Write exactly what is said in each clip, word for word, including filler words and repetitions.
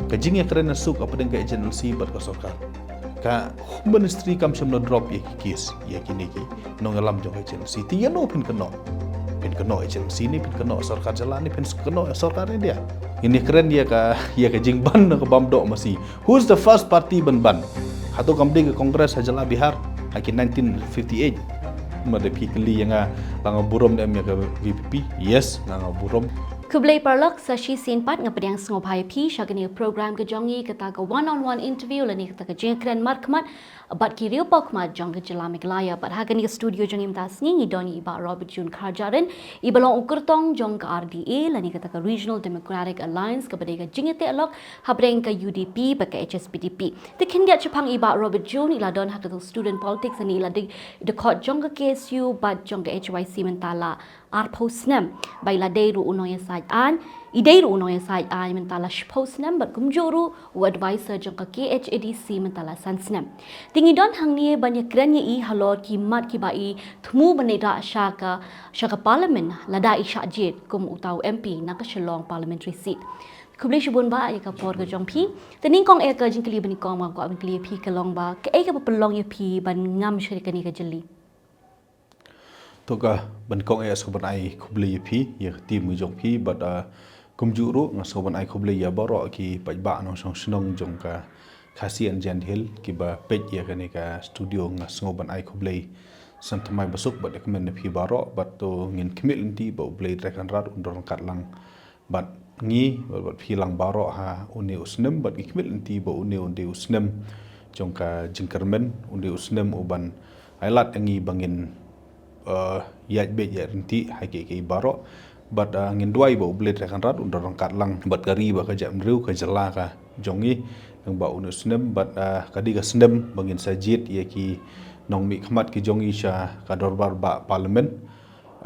Ka jingïakren na suk hapdeng ka H N L C bad ka sorkar. Ka Home Ministry kam shym la drop ïa ki case, ïa kine ki nongïalam jong ka H N L C. Te ïano phin kynnoh? Phin kynnoh H N L C ne phin kynnoh sorkar jylla ne phin kynnoh sorkar India? Ngin ïakren ïa ka, ïa ka jingban na ka bam doh masi. Who's the first party ban ban? Hato kam dei ka Congress ha jylla Bihar ha ki nineteen fifty-eight? Ma da phi kylli ïa nga la nga burom ne em ïa ka V P P? Yes, nga nga burom. Khublei paralok, sa shisien pat nga pdiang sngewbha ïa phi sha kane ka program ka jong ngi, kata ka one on one interview lane kata ka jingkren markhmat bad ki riewpawkhmat jong ka jylla Meghalaya. Bad ha kane ka studio jong ngi mynta sngi ngi don ïa i Bah Robert June Kharjahrin, i ba long u kyrtong jong ka R D A lane kata ka Regional Democratic Alliance kaba dei ka jingïateh lok hapdeng ka U D P bad ka H S P D P. Te khyndiat shaphang i Bah Robert June, i la don ha ka student politics, i la dei dkhot jong ka K S U bad jong ka H Y C mynta la arphew snem. Ba i la dei ruh u nongïasaid aiñ, i dei ruh u nongïasaid aiñ mynta la shiphew snem bad kumjuh ruh u advisor jong ka K H A D C mynta la san snem. Te ngi don hangne ban ïakren ïa i halor ki mat kiba i thmu ban leit rah sha ka, sha ka parliament lada i shah jied kum uta u M P na ka Shillong parliamentary seat. Khublei shibun Bah ïa ka por ka jong phi. Te nyngkong eh ka jingkylli ba nyngkong ba nga kwah ban kylli ïa phi ka long ba kaei kaba pynlong ïa phi ban ngam sha kane ka jylli? To, kaba nyngkong eh nga sngewbha ban ai khublei ïa phi, ïa ka team ka jong phi bad, ah, kumjuh ruh nga sngewbha ban ai khublei ïa baroh ki paidbah nongshong shnong jong ka Khasi and Jaintia Hills kiba peit ïa kane ka studio. Nga sngewbha ban ai khublei san thymmai basuk bad ïa kmen na phi baroh bad to ngin khmih lynti ba U Blei Trai Kynrad un don ryngkat lang bad ngi bad, bad phi lang baroh ha une u snem bad ngi khmih lynti ba une u dei u snem jong ka jingkyrmen, u dei u snem uban ai lad ïa ngi ba ngin, eh, ïaid beit ïaid ryntih ha kiei kiei baroh. Bad, eh, ngin duwai ba U Blei Trai Kynrad un don ryngkat lang bad ka ri bad ka jaitbynriew, ka jylla ka jong ngi, lyngba une u snem bad, eh, ka dei ka snem ba ngin sa jied ïa ki nongmihkhmat ki jong ngi sha ka dorbar bah parliament.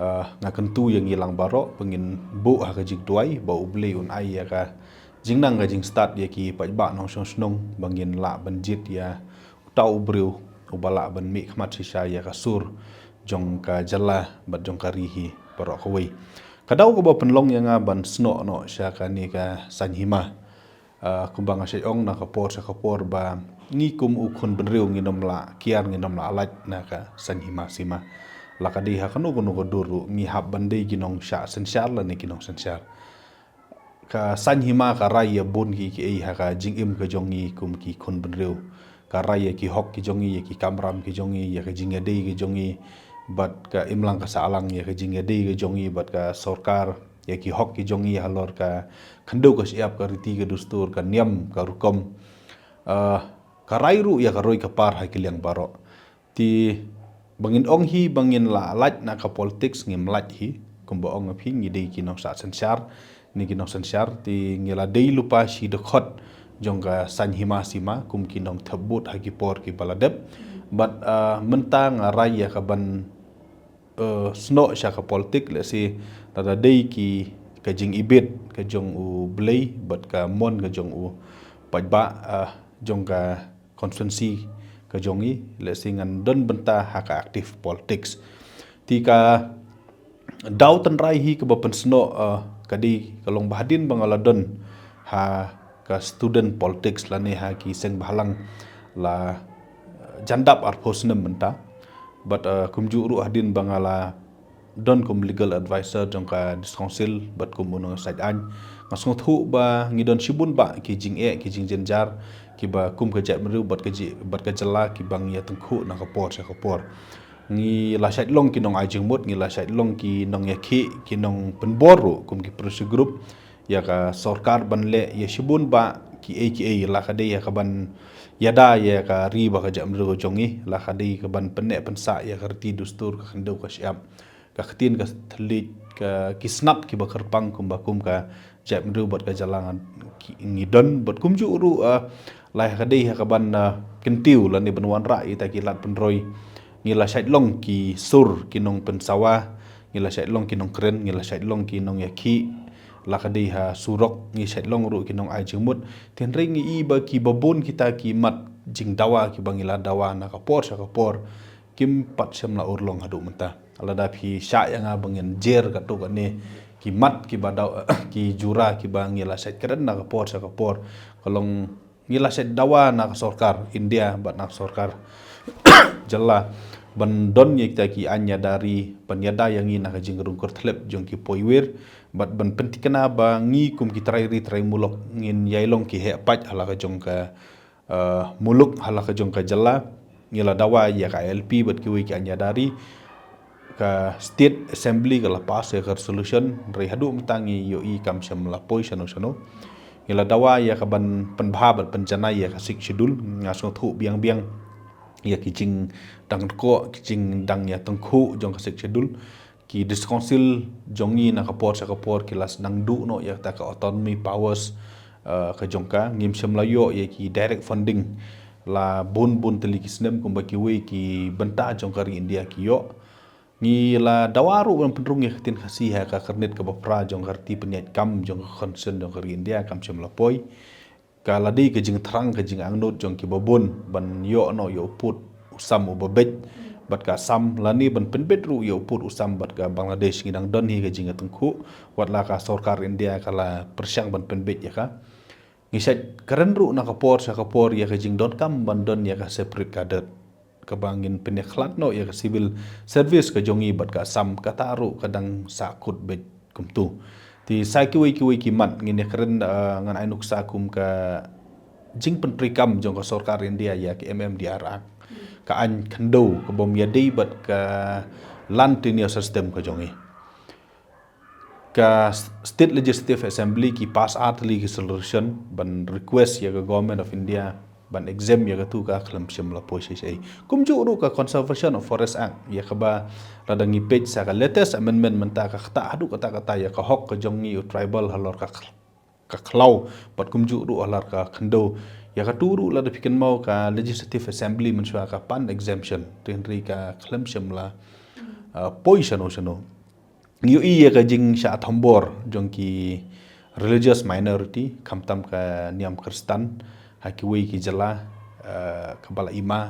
Ah, nga kyntu ïa ngi lang baroh ba ngin buh ha ka jingduwai ba U Blei un ai ïa ka jingnang ka jingstad ïa ki paidbah nongshong shnong ba ngin lah ban jied ïa uta u briew uba lah ban mihkhmat shisha ïa ka sur jong ka jylla bad jong ka ri hi baroh kawei. Ka daw kaba pynlong ïa nga ban snoh noh sha kane ka saiñ hima. Ah, kumba nga shait ong na ka por sha ka por ba ngi kum u khun bynriew ngin ym lah kiar, ngin ym lah lait na ka saiñ hima sima. La ka dei ha kano kano ka dur ruh ngi hap ban dei ki nongshah synshar lane ki nongsynshar. Ka saiñ hima ka rai ïa bun kiei kiei ha ka jingim ka jong ngi kum ki khun bynriew. Ka rai ïa ki hok ki jong ngi, ïa ki kamram ki jong ngi, ïa ka jingïadei ki jong ngi bad ka imlang ka sahlang, ïa ka jingïadei ki jong ngi bad ka sorkar, ïa ki hok ki jong ngi halor ka khyndew ka shyiap, ka riti ka dustur, ka niam ka rukom. Ah, ka rai ruh ïa ka roi ka par ha ki liang baroh. Te ba ngin ong hi ba ngin lah lait na ka politics, ngim lait hi. Kumba ong ïa phi, ngi dei ki nongshah synshar, ngi ki nongsynshar, te ngi la dei lypa shi dkhot jong ka saiñ hima sima kum ki nongthep vote ha ki por kiba la dep. Bad, ah, mynta nga rai ïa ka ban, eh, snoh sha ka politics, lehse lada dei ki ka jingibit ka jong U Blei bad ka mon ka jong u paidbah, ah, jong ka constituency ka jong ngi, lehse ngan don bynta ha ka active politics. Te ka daw tynrai hi kaba pynsnoh, eh, ka dei ka long ba hadien ba nga la don ha ka student politics lane ha ki seng bhalang la, eh, jan dap arphew snem mynta. Bad, eh, kumjuh ruh hadien ba nga la don kum legal advisor jong ka District Council bad kum u nongïasaid aiñ, nga sngewthuh ba ngi don shibun bah ki jingeh, ki jingjynjar kiba kum ka jaitbynriew bad ka ji-, bad ka jylla kiba ngi ïa tyngkhuh na ka por sha ka por. Ngi la shait long ki nongai jingmut, ngi la shait long ki nongïakhih, ki nongpynbor ruh kum ki pressure group ïa ka sorkar ban leh ïa shibun bah kiei kiei, la ka dei ïa ka ban ïada ïa ka ri bad ka jaitbynriew ka jong ngi, la ka dei ka ban pynneh pynsah ïa ka riti dustur, ka khyndew ka shyiap, ka ktien ka thylliej, ka ki snap kiba kyrpang kumba kum ka jaitbynriew bad ka jylla ngan ki, ngi don. Bad kumjuh ruh, ah, la ka dei ha ka ban, ah, kyntiew lane ban wanrah ïa kita ki lad pynroi. Ngi la shait long ki sur ki nongpynsawa, ngi la shait long ki nongkren, ngi la shait long ki nongïakhih, la ka dei ha surok ngi shait long ruh ki nongai jingmut. Te hynrei ngi i ba kiba bun kita ki mat jingdawa kiba ngi la dawa na ka por sha ka por kim pat shym la urlong haduh mynta. Lada phi shah ïa nga ba ngin jer katto katne ki mat kiba daw, ki jura kiba ngi la shait kren na ka por sha ka por, Ka long ngi la shet dawa na ka sorkar India bad na ka sorkar jylla ban don ïa kita ki aiñ ïada ri ban ïada ïa ngi na ka jingrung kyrthlep jong ki poiwir bad ban pyntikna ba ngi kum ki trai ri trai muluk ngin ïai long ki heh paid ha la ka jong ka, eh, muluk ha la ka jong ka jylla. Ngi la dawa ïa ka I L P bad kiwei ki aiñ ïada ri. Ka State Assembly ka la pass ïa ka resolution, hynrei haduh mynta ngi ïohi kam shym la poi shano shano. Ngi la dawa ïa ka ban pynbha bad pynjanai ïa ka Sixth Schedule, nga sngewthuh biang biang ïa ki jingdang kyrkoh, ki jingdang ïa tyngkhuh jong ka Sixth Schedule. Ki District Council jong ngi na ka por sha ka por ki la sdang duh noh ïa kata ka autonomy powers, eh, ka jong ka, ngim shym la ïoh ïa ki direct funding la bun bun tylli ki snem kumba kiwei ki bynta jong ka ri India ki ïoh. Ngi la dawa ruh ban pynrung ïa ka ktien Khasi ha ka kyrnit kaba phra jong ka riti pynïaid kam jong ka constitution jong ka ri India, kam shym la poi. Ka la dei ka jingthrang ka jingangnud jong kiba bun ban ïoh noh ïa u pud u sam uba beit bad ka Assam lane ban pynbeit ruh ïa u pud u sam bad ka Bangladesh. Ngi dang don hi ka jingïatyngkhuh, wat la ka sorkar India ka la pyrshang ban pynbeit ïa ka. Ngi shait kren ruh na ka por sha ka por ïa ka jingdonkam ban don ïa ka separate cadre kaba ngin pynïakhlad noh ïa ka civil service ka jong ngi bad ka Assam, kata ruh ka dang sahkut beit kumtu. Te sa kiwei kiwei ki mat ngin ïakren, eh, ngan ai nuksa kum ka jingpyntreikam jong ka sorkar India ïa ka M M D R Act, ka aiñ khyndew ka bym ïadei bad ka land tenure system ka jong ngi. Ka State Legislative Assembly ki pass ar tylli ki resolution ban request ïa ka Government of India ban exempt ïa katu ka khlem shym la poi shisha. Kumjuh ruh ka Conservation of Forest Act ïa kaba lada ngi peit sa ka latest amendment mynta ka ktah haduh katta katta ïa ka hok ka jong ngi u tribal halor ka khl-, ka khlaw bad kumjuh ruh halor ka khyndew. Ïa katu ruh lada phi kynmaw ka Legislative Assembly mynshuwa ka pan exemption, te hynrei ka khlem shym la, uh, poi shano shano. Ngi ïohi ïa ka jingshah thombor jong ki religious minority, khamtam ka niam Khristan ha kiwei ki jylla, eh, kaba la i ma,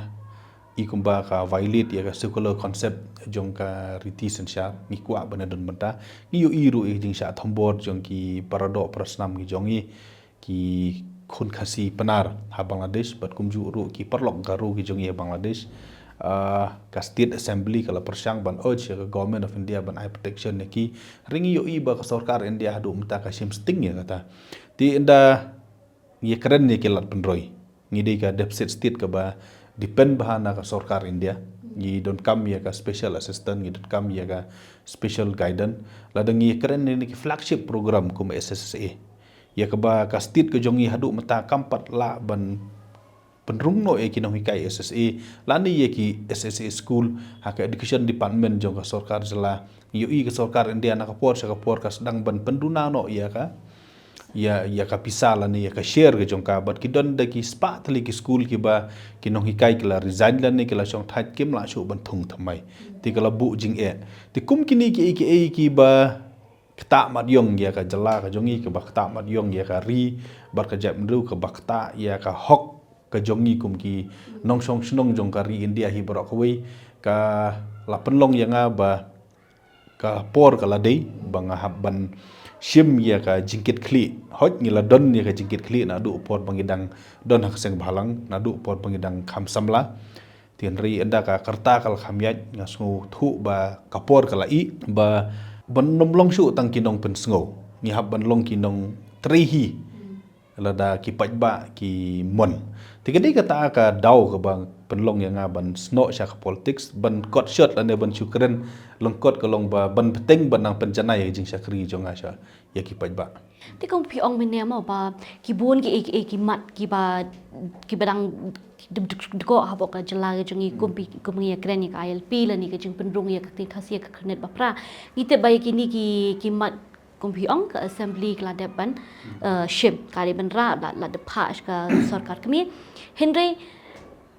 i kumba ka violate ïa ka secular concept jong ka riti synshar. Ngi kwah ban ïadon bynta. Ngi ïohi ruh ïa ka jingshah thombor jong ki paradoh parasnam ki jong ngi, ki khun Khasi Pnar ha Bangladesh bad kumjuh ruh ki paralok Garo ki jong ngi ha Bangladesh. Ah, ka State Assembly ka la pyrshang ban urge ïa ka Government of India ban ai protection ïa ki. Hynrei ngi ïohi ba ka sorkar India haduh mynta ka shim sting ïa kata. Te ynda ngi kren ïa ki lad pynroi, ngi dei ka deficit state kaba depend bha na ka sorkar India. Ngi donkam ïa ka special assistant, ngi donkam ïa ka special guidance. Lada ngi kren ïa ki flagship program kum S S S A, ïa kaba ka state ka jong ngi haduh mynta kam pat lah ban pynrung noh ïa ki nonghikai S S A lane ïa ki S S A school ha ka education department jong ka sorkar jylla. Ngi ïohi ka sorkar India na ka por sha ka por ka sdang ban pynduna noh ïa ka, ïa, ïa ka pisa lane ïa ka share ka jong ka. Bad ki don da ki spah tylli ki school kiba ki nonghikai ki la resign lane ki la shong thait, kim lah shuh ban thung thymmai. Te ka la buh jingeh. Te kum kine kiei kiei kiba ktah mat ïong ïa ka jylla ka jong ngi, kaba ktah mat ïong ïa ka ri bad ka jaitbynriew, kaba ktah ïa ka hok ka jong ngi kum ki nongshong shnong jong ka ri India hi baroh kawei. Ka la pynlong ïa nga ba ka por ka la dei ba nga hap ban shim ïa ka jingkitkhlieh. Hooid, ngi la don ïa ka jingkitkhlieh naduh por ba ngi dang don ha ka seng bhalang, naduh por ba ngi dang kham samla. Te hynrei ynda ka rta ka la kham ïaid, nga sngewthuh ba ka por ka la ih ba ban nym long shuh tang ki nongpynsngew, ngi hap ban long ki nongtrei hi lada ki paidbah ki mon. Te ka dei kata ka daw kaba pynlong ïa nga ban snoh sha ka politics, ban kot shot lane ban shu kren lyngkot ka long ba ban bteng ban nang pynjanai ïa ka jingshakri jong nga sha ïa ki paidbah. Te kum phi ong mynne mo ba ki bun kiei kiei ki mat kiba, kiba dang duk duk duk hapoh ka jylla ka jong ngi, kum phi, kum ngi ïa kren ïa ka I L P lane ka jingpynrung ïa ka ktien Khasi ha ka kyrnit ba phra. Ngi tip ba ïa kine ki, ki mat kum phi ong ka assembly ka la dep ban, eh, shim, ka dei ban rah, la, la dep phah sha ka sorkar kmie. Hynrei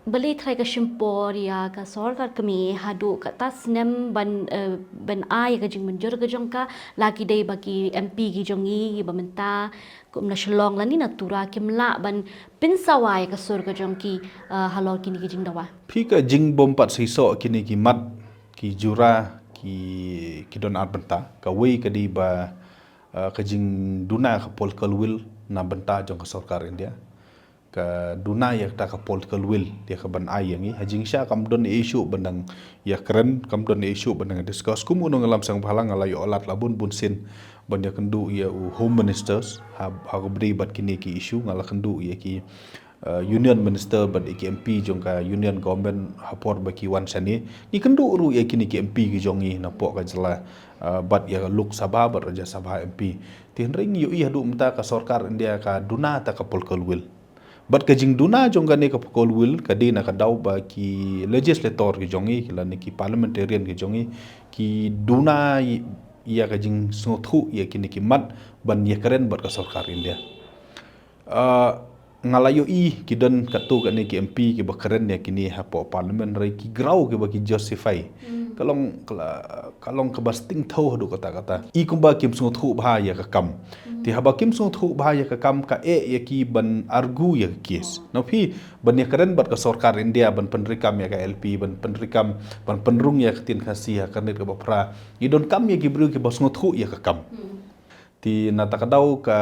balei trai ka shim por ïa ka sorkar kmie haduh kata snem ban, eh, ban ai ïa ka jingmynjur ka jong ka, la ki dei ba ki M P ki jong ngi kiba mynta kum na Shillong lane na Tura kim lah ban pynsawa ïa ka sur ka jong ki, eh, halor kine ki jingdawa. Phi, ka jingbym pat seisoh kine ki mat, ki jura, ki, ki don ar bynta. Kawei ka dei ba, eh, ka jingduna ka political will na bynta jong ka sorkar India. Ka duna ïa kata ka political will ïa ka ban ai ïa ngi. Ha jingshisha kam don issue ban dang ïakren, kam don issue ban dang discuss. Kum u nongïalam seng bhalang nga la ïoh lad la bun bun sien ban ïakynduh ïa u Home Ministers ha, ha ka bynta bad kine ki issue. Nga la kynduh ïa ki uh, Union Minister bad ïa ki M P jong ka Union Government ha por ba ki wan shane. Ngi kynduh ruh ïa kine ki M P ki jong ngi na poh ka jylla, uh, bad ïa ka Lok Sabha bad Rajya Sabha M P. Te hynrei ngi ïohi haduh mynta ka sorkar India ka duna ta ka political will. Bad ka jingduna jong kane ka political will ka dei na ka daw ba ki legislator ki jong ngi, lane ki parliamentarian ki jong ngi, ki duna ïa ka jingsngewthuh ïa kine ki mat ban ïakren bad ka sorkar India. Uh, nga la ïohi ki don katto katne ki M P kiba kren ïa kine hapoh parliament, hynrei ki graw kiba ki justify. Ka long, ka la, ka long kaba sting thaw haduh katta katta. I kumba kim sngewthuh bha ïa ka kam. Te haba kim sngewthuh bha ïa ka kam, ka eh ïa ki ban argue ïa ka case. Na phi, ban ïakren bad ka sorkar India ban pyntrei kam ïa ka L P, ban pyntrei kam, ban pynrung ïa ka ktien Khasi ha ka rit kaba phra. Ngi donkam ïa ki briew kiba sngewthuh ïa ka kam. Te na kata ka daw ka,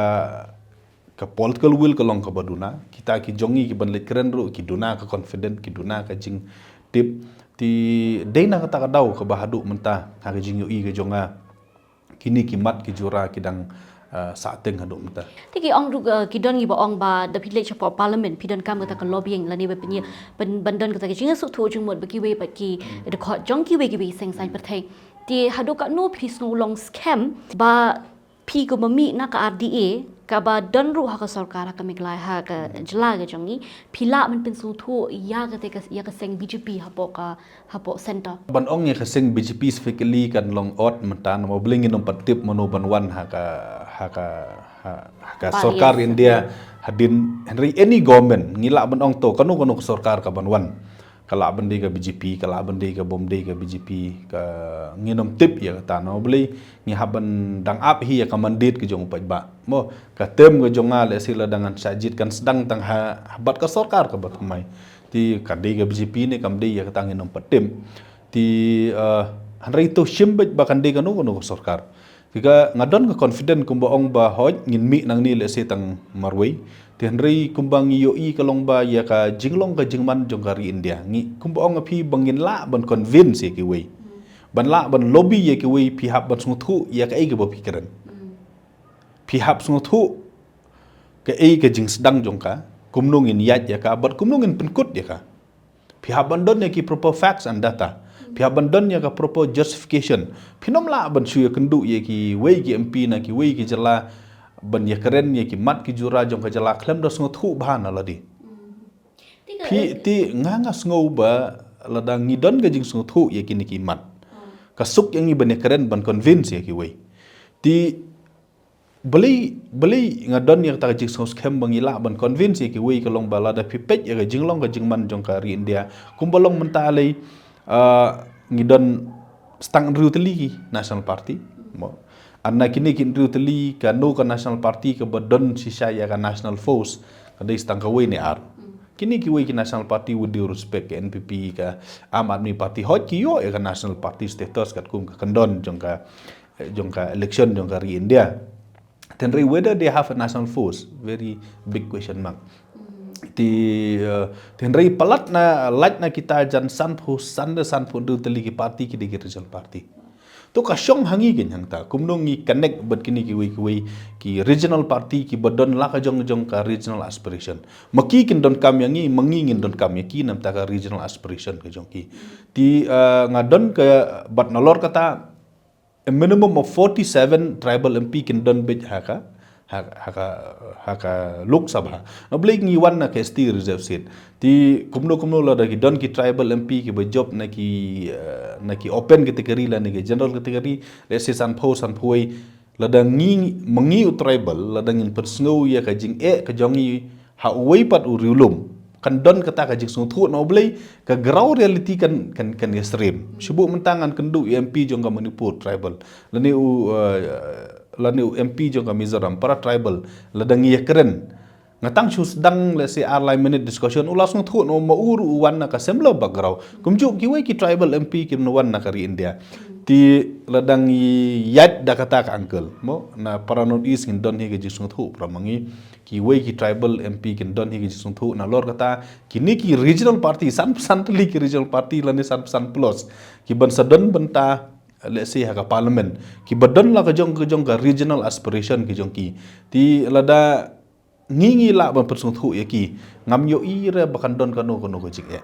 ka political will ka long kaba duna. Kita ki jong ngi kiban leit kren ruh ki duna ka confident, ki duna ka jingtip. Te dei na kata ka daw kaba haduh mynta ha ka jingïohi ka jong nga, kine ki mat ki jura ki dang, uh, sahteng haduh mynta. Te ki ong ruh, uh, ki don kiba ong ba da phi leit shapoh parliament phi donkam kata ka lobbying lane ba pynïa, ban, ban don kata ka jingsngewthuh jingmut bad kiwei bad ki dkhot jong kiwei kiwei seng saiñ pyrthei. Te haduh katno phi sngew long skhem ba phi kumba mih na ka R D A kaba don ruh ha ka sorkar ha ka Meghalaya, ha ka jylla ka jong ngi, phi lah ban pynsngewthuh ïa kata ka, ïa ka seng B J P hapoh ka, hapoh centre. Ban ong ïa ka seng B J P specifically kan long ot mynta namar ba ngin ym pat tip mano ban wan ha ka, ha ka, ha, ha ka sorkar India hadien, hynrei any government ngi lah ban ong to kano kano ka sorkar kaban wan. Ka lah ban dei ka B J P, ka lah ban dei ka bym dei ka B J P, ka ngin ym tip ïa kata namar ba ngi hap ban dang ap hi ïa ka mandate ka jong u paidbah. Mo, ka term ka jong nga lehse lada ngan shah jied kan sdang tang ha, ha bad ka sorkar kaba thymmai. Te ka dei ka B J P ne kam dei ïa kata ngin ym pat tip. Te, uh, hynrei to shim beit ba kan dei kano kano ka sorkar. Te ka nga don ka confident kumba ong ba hooid ngin mih nangne lehse tang marwei. Te hynrei kumba ngi ïohi ka long ba ïa ka jinglong ka jingman jong ka ri India. Ngi kumba ong ïa phi ba ngin lah ban convince ïa kiwei. Ban lah ban lobby ïa kiwei phi hap ban sngewthuh ïa kaei kaba phi kren. Phi hap sngewthuh kaei ka jingsdang jong ka. Kumno ngin ïaid ïa ka bad kumno ngin pynkut ïa ka. Phi hap ban don ïa ki proper facts and data. Phi hap ban don ïa ka proper justification. Phin ym lah ban shu ïakynduh ïa kiwei ki M P na kiwei ki jylla ban ïakren ïa ki mat ki jura jong ka jylla khlem da sngewthuh bha na lade. Phi, te nga nga sngew ba lada ngi don ka jingsngewthuh ïa kine ki mat, ka suk ïa ngi ban ïakren ban convince ïa kiwei. Te Balei, balei nga don ïa kata ka jingsngewskhem ba ngi lah ban convince ïa kiwei ka long ba lada phi peit ïa ka jinglong ka jingman jong ka ri India. Kumba long mynta lei, ah, ngi don tang hynriew tylli ki national party. Mo. Hynda kine ki hynriew tylli kano ka national party kaba don shisha ïa ka national force ka dei tang kawei ne ar. Kine kiwei ki national party with due respect ka N P P ka Aam Aadmi Party hooid ki ïoh ïa ka national party status katkum ka kyndon jong ka jong ka election jong ka ri India. Te hynrei whether they have a national force, very big question mark. Te, eh, te hynrei palat na, lait na kita jan sanphew, san da sanphew hynriew tylli ki party ki dei ki regional party. To ka shong ha ngi kein hangta, kumno ngi connect bad kine kiwei kiwei ki regional party kiba don la ka jong jong ka regional aspiration. Ma ki kin donkam ïa ngi, ma ngi ngin donkam ïa ki namar ka regional aspiration ka jong ki. Te, eh, nga don ka, bad nalor kata, a minimum of forty-seven tribal M P kin don beit ha ka, ha, ha ka, ha ka Lok Sabha. Na balei ngi wan na ka S T reserve seat. Te kumno kumno lada ki don ki tribal M P kiba jop na ki, eh, na ki open category lane ki general category, let's say sanphew, sanphew wei. Lada ngi, ma ngi u tribal, lada ngin pynsngew ïa ka jingeh ka jong ngi ha uwei pat u riewlum, kan don kata ka jingsngewthuh na u Blei, ka ground reality kan, kan, kan ïasyriem. Shu buh mynta ngan kynduh ïa u M P jong ka Manipur tribal, lane u, eh, lane u M P jong ka Mizoram para tribal, lada ngi ïakren Nga tang shu sdang, let's say, ar lai minute discussion, u la sngewthuh noh ma u ruh u wan na ka similar background. Kumjuh kiwei ki tribal M P kiba wan na ka ri India. Te lada ngi ïaid da kata ka angle, mo, na para North East ngin don hi ka jingsngewthuh para ma ngi. Kiwei ki tribal M P kin don hi ka jingsngewthuh, nalor kata kine ki regional party, san phew san tylli ki regional party lane san phew san plus kiban sa don bynta, let's say, ha ka parliament, kiba don la ka jong ka jong ka regional aspiration ka jong ki. Te lada ngi ngi lah ban pynsngewthuh ïa ki, ngam ïohi re ba kan don kano kano ka jingeh.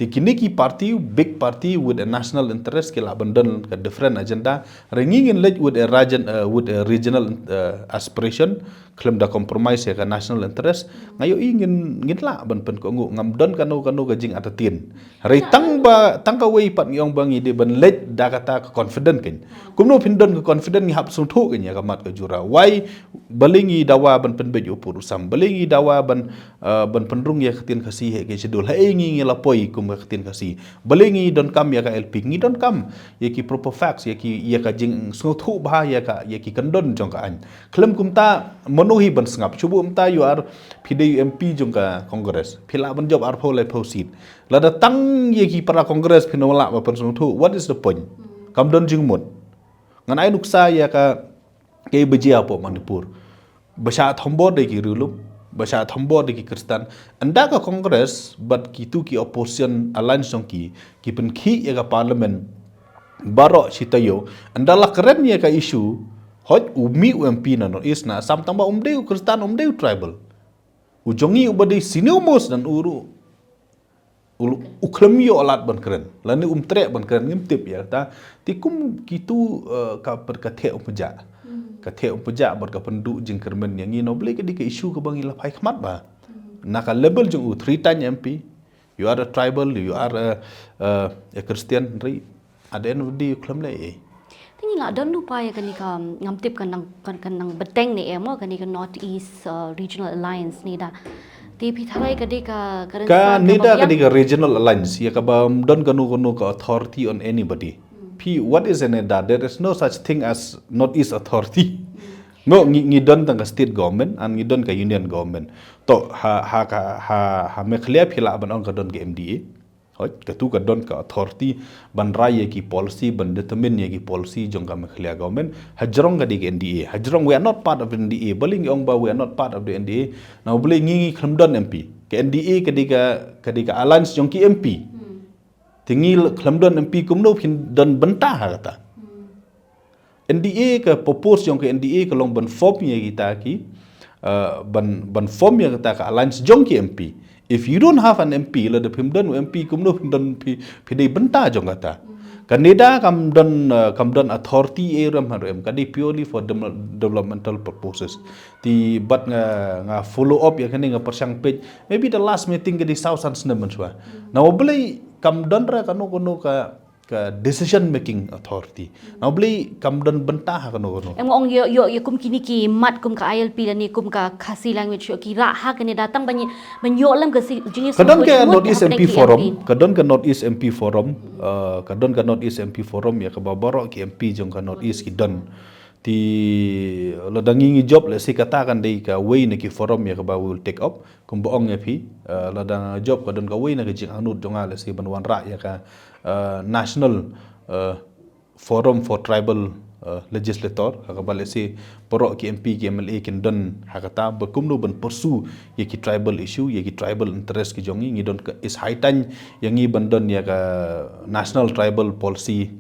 Te kine ki party, big party with a national interest, ki lah ban don ka different agenda. Re ngi ngin leit with a region, uh, with a regional, uh, aspiration, khlem da compromise ïa ka national interest. Nga ïohi ngin, ngin lah ban pynkohnguh, ngam don kano kano ka jingartatien. Hynrei tang ba, tang kawei pat ngi ong ba ngi dei ban leit da kata ka confident kein. Kumno phin don ka confident ngi hap sngewthuh kein ïa ka mat ka jura. Why, balei ngi dawa ban pynbeit u pud u sam, balei ngi dawa ban, uh, ban pynrung ïa ka ktien Khasi ha ka schedule. Haei ngi ngi la poi kum ka ktien Khasi. Balei ngi donkam ïa ka L P, ngi donkam ïa ki proper facts, ïa ki, ïa ka jingsngewthuh bha ïa ka, ïa ki kyndon jong ka aiñ. Khlem kumta mano hi ban sngap. Shu buh mynta you are, phi dei M P jong ka Congress, phi lah ban jop arphew laiphew seat. Lada tang ïa ki para Congress phin ym lah ban pynsngewthuh, what is the point? Kam don jingmut. Ngan ai nuksa ïa ka, kaba jia hapoh Manipur. Ba shah thombor da ki riewlum, ba shah thombor da ki Khristan. Ynda ka Congress bad kitu ki opposition alliance jong ki, ki pynkhih ïa ka parliament baroh shi taïew. Ynda la kren ïa ka issue, hooid u mih u M P na North East na Assam, tang ba um dei u Khristan, um dei u tribal. U jong ngi uba dei senior most, dan u ruh u, u khlem ïoh lad ban kren, lane um treh ban kren, ngim tip ïa kata. Te kum kitu, eh, ka per ka theh um pynjah. Ka theh um pynjah bad ka pynduh jingkyrmen ïa ngi, na U Blei ka dei ka issue kaba ngi la phai khmat bha. Na ka level jong u three time M P, you are a tribal, you are a, eh, a Christian, hynrei at the end of the day u khlem leh ei. Te ngi la don lypa ïa kane ka, ngam tip kan nang, kan, kan nang bteng ne em, kane ka North East, uh, Regional Alliance, NEDA. Te phi tharai ka dei ka, ka dei ka sa ka NEDA ba ka dei ka regional alliance, ïa kaba ym don kano kano ka authority on anybody. Phi, what is a NEDA? There is no such thing as North East Authority. No, ngi, ngi don tang ka state government and ngi don ka union government. To ha, ha ka, ha, ha Meghalaya phi lah ban ong ka don ka M D A. Hooid, katu ka don ka authority ban rai ïa ki policy, ban determine ïa ki policy jong ka Meghalaya government. Hajrong ka dei ka N D A. Hajrong, we are not part of N D A. Balei ngi ong ba we are not part of the N D A? Na U Blei ngi, ngi khlem don M P. Ka N D A ka dei ka, ka dei ka alliance jong ki M P. Te ngi khlem don M P, kumno phin don bynta ha kata? N D A, ka purpose jong ka N D A ka long ban form ïa kita ki, uh, ban, ban form ïa kata ka alliance jong ki M P. If you don't have an M P, lada phim don M P, kumno phin don, phi, phi dei bynta jong kata? Ka NEDA kam don, uh, kam don authority ei ruh em, ka dei purely for dem-, developmental purposes. Te bad nga, nga follow up ïa kane, nga pyrshang peit, maybe the last meeting ka dei saw san snem mynshuwa. Na U Blei kam don re kano kano ka ka decision making authority. Na U Blei kam don bynta ha kano kano. Em, nga ong ïoh, ïoh, ïoh kum kine ki mat kum ka I L P lane kum ka Khasi language, ïoh ki rah ha kane, da tang ban ïoh, ban ïoh lem ka si, jingïasnoh. Ka don ka North East M P Forum, ka don ka North East M P Forum, uh, ka don ka North East M P Forum ïa kaba baroh ki M P jong ka North East ki don. Te lada ngi ngi jop, let's say, kata kan dei kawei na ki forum ïa kaba we will take up. Kumba ong ïa phi, eh, lada jop ka don kawei na ka jingangnud jong nga, let's say, ban wanrah ïa ka, eh, National, eh, Forum for Tribal, eh, Legislator, ha kaba, let's say, baroh ki M P ki M L A kin don ha kata, ba kumno ban pursue ïa ki tribal issue, ïa ki tribal interest ki jong ngi. Ngi don ka, is high time ïa ngi ban don ïa ka National Tribal Policy,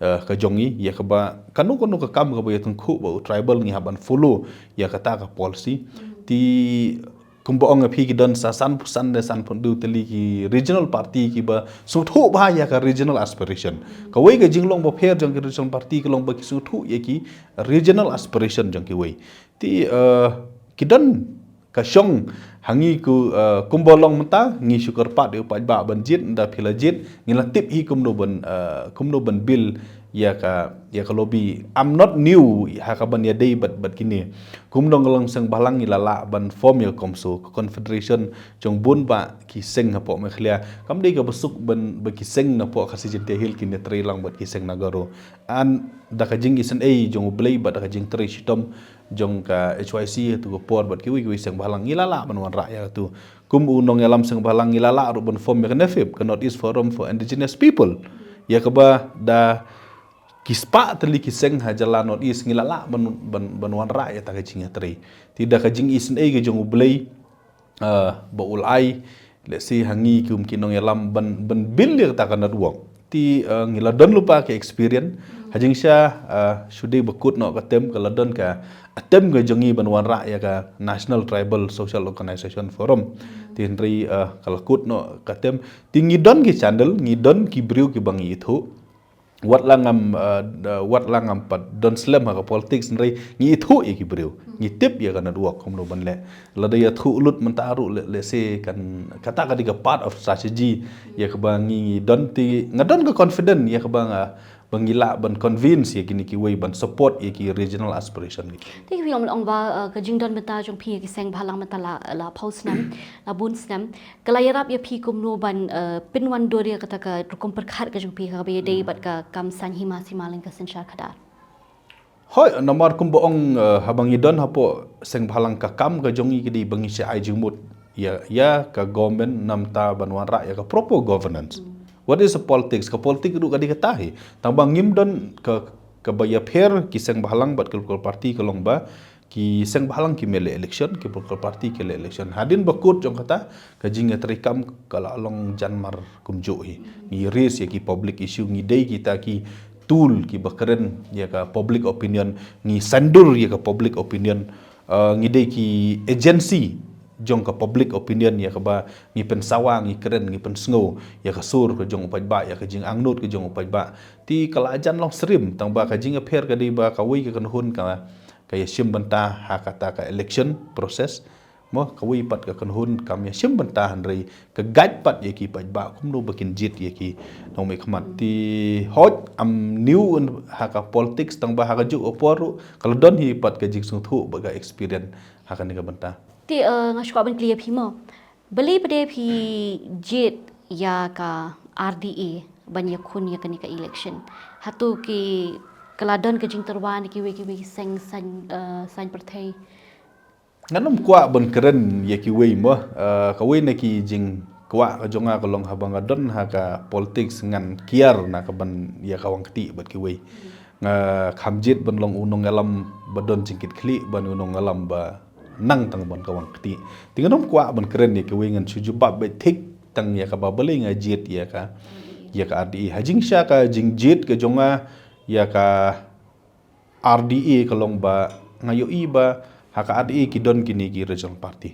eh, ka jong ngi, ïa kaba kano kano ka kam kaba ïatyngkhuh bad u tribal ngi hap ban follow ïa kata ka policy. Te kumba ong ïa phi, ki don sa san phew san ne san phew hynriew tylli ki regional party kiba sngewthuh bha ïa ka regional aspiration. Kawei ka jinglong bapher jong ki regional party ka long ba ki sngewthuh ïa ki regional aspiration jong kiwei. Te, eh, ki don ka shong ha ngi ku, eh, kumba long mynta, ngi shu kyrpad ïa u paidbah ban jied, ynda phi la jied, ngi la tip hi kumno ban, eh, kumno ban build ïa ka, ïa ka lobby. I'm not new ha ka ban ïadei bad, bad kine. Kumno nga long seng bhalang, ngi la lah ban form ïa ka CoMSO, ka confederation jong bun bah ki seng hapoh Meghalaya. Kam dei kaba suk ban ba ki seng napoh Khasi Jaintia Hills kin ïatrei lang bad ki seng na Garo. An da ka jingisynei jong U Blei bad da ka jingtrei shitom, jong ka H Y C ha tu ka por bad kiwei kiwei seng bhalang ngi la lah ban wanrah ïa tu. Kum u nongïalam seng bhalang ngi la lah ruh ban form ïa ka NEFIP, ka North East Forum for Indigenous People. Ïa kaba da ki spah tylli ki seng ha jylla North East ngi la lah ban, ban, ban wanrah ïa ta ka jingïatrei. Te da ka jingisynei ka jong U Blei, ah, ba u la ai, let's say, ha ngi kum ki nongïalam ban, ban build ïa kata ka network. Te, ah, ngi la don lypa ka experience. Ha jingshisha, ah, shu dei ba kut noh ka term ka la don ka attempt ka jong ngi ban wanrah ïa ka National Tribal Social Organization Forum. Te hynrei, ah, ka la kut noh ka term. Te ngi don ki channel, ngi don ki briew kiba ngi ithuh. Wat la ngam, ah, ah, wat la ngam pat don slem ha ka politics hynrei ngi ithuh ïa ki briew. Ngi tip ïa ka network kumno ban leh. Lada ïathuh lut mynta ruh, le, let's say, kan kata ka dei ka part of strategy ïa kaba ngi, ngi don. Te nga don ka confident ïa kaba nga, ba ngi lah ban convince ïa kine kiwei ban support ïa ki regional aspiration ki. Te phi ong, ong ba, uh, ka jingdon mynta jong phi ïa ki seng bhalang mynta la, la phew snem, la bun snem. Ka la ïarap ïa phi kumno ban, uh, pynwandur ïa kata ka rukom pyrkhat ka jong phi kaba ïadei bad ka kam saiñ hima sima lane ka synshar khadar? Hooid, namar kumba ong, uh, haba ngi don hapoh seng bhalang ka kam ka jong ngi ka dei ba ngi shah ai jingmut ïa, ïa ka government namar ban wanrah ïa ka proper governance. What is a politics? Ka politics ruh ka dei kata hi. Tang ba ngim don ka, kaba ïapher ki seng bhalang bad ka local party ka long ba ki seng bhalang ki mih leh election, ki political party ki leh election. Hadien ba kut jong kata, ka jingïatreikam ka la long jan mar kumjuh hi. Ngi raise ïa ki public issue, ngi dei kita ki tool kiba kren ïa ka public opinion, ngi saiñdur ïa ka public opinion, uh, ngi dei ki agency jong ka public opinion ïa kaba ngi pynsawa, ngi kren, ngi pynsngew ïa ka sur ka jong u paidbah, ïa ka jingangnud ka jong u paidbah. Te ka la jan long syriem, tang ba ka jingïapher ka dei ba kawei ka kynhun ka, ka ïashim bynta ha kata ka election process. Mo, kawei pat ka kynhun kam ïashim bynta hynrei ka guide pat ïa ki paidbah kumno ba kin jied ïa ki nongmihkhmat. Te hooid, I'm new in ha ka politics, tang ba ha kajuh ka por ruh ka la don hi pat ka jingsngewthuh bad ka experience ha kane ka bynta. Te, eh, nga shu kwah ban kylli ïa phi mo. Balei pat de phi jied ïa ka R D A ban ïakhun ïa kane ka election? Hato ki, ka la don ka jingtyrwa na kiwei kiwei ki seng saiñ, eh, saiñ pyrthei? Ngan ym kwah ban kren ïa kiwei mo, eh, kawei na ki jingkwah ka jong nga ka long haba nga don ha ka politics ngan kiar na ka ban ïa kawang kti bad kiwei. Nga kham jied ban long u nongïalam ba don jingkitkhlieh ban u nongïalam ba nang tang ban kawang kti. Te ngan ym kwah ban kren ïa kiwei, ngan shu jubab beit thik tang ïa kaba balei nga jied ïa ka, ïa ka R D A. Ha jingshisha ka jingjied ka jong nga ïa ka R D A ka long ba nga ïohi ba ha ka R D A ki don kine ki regional party.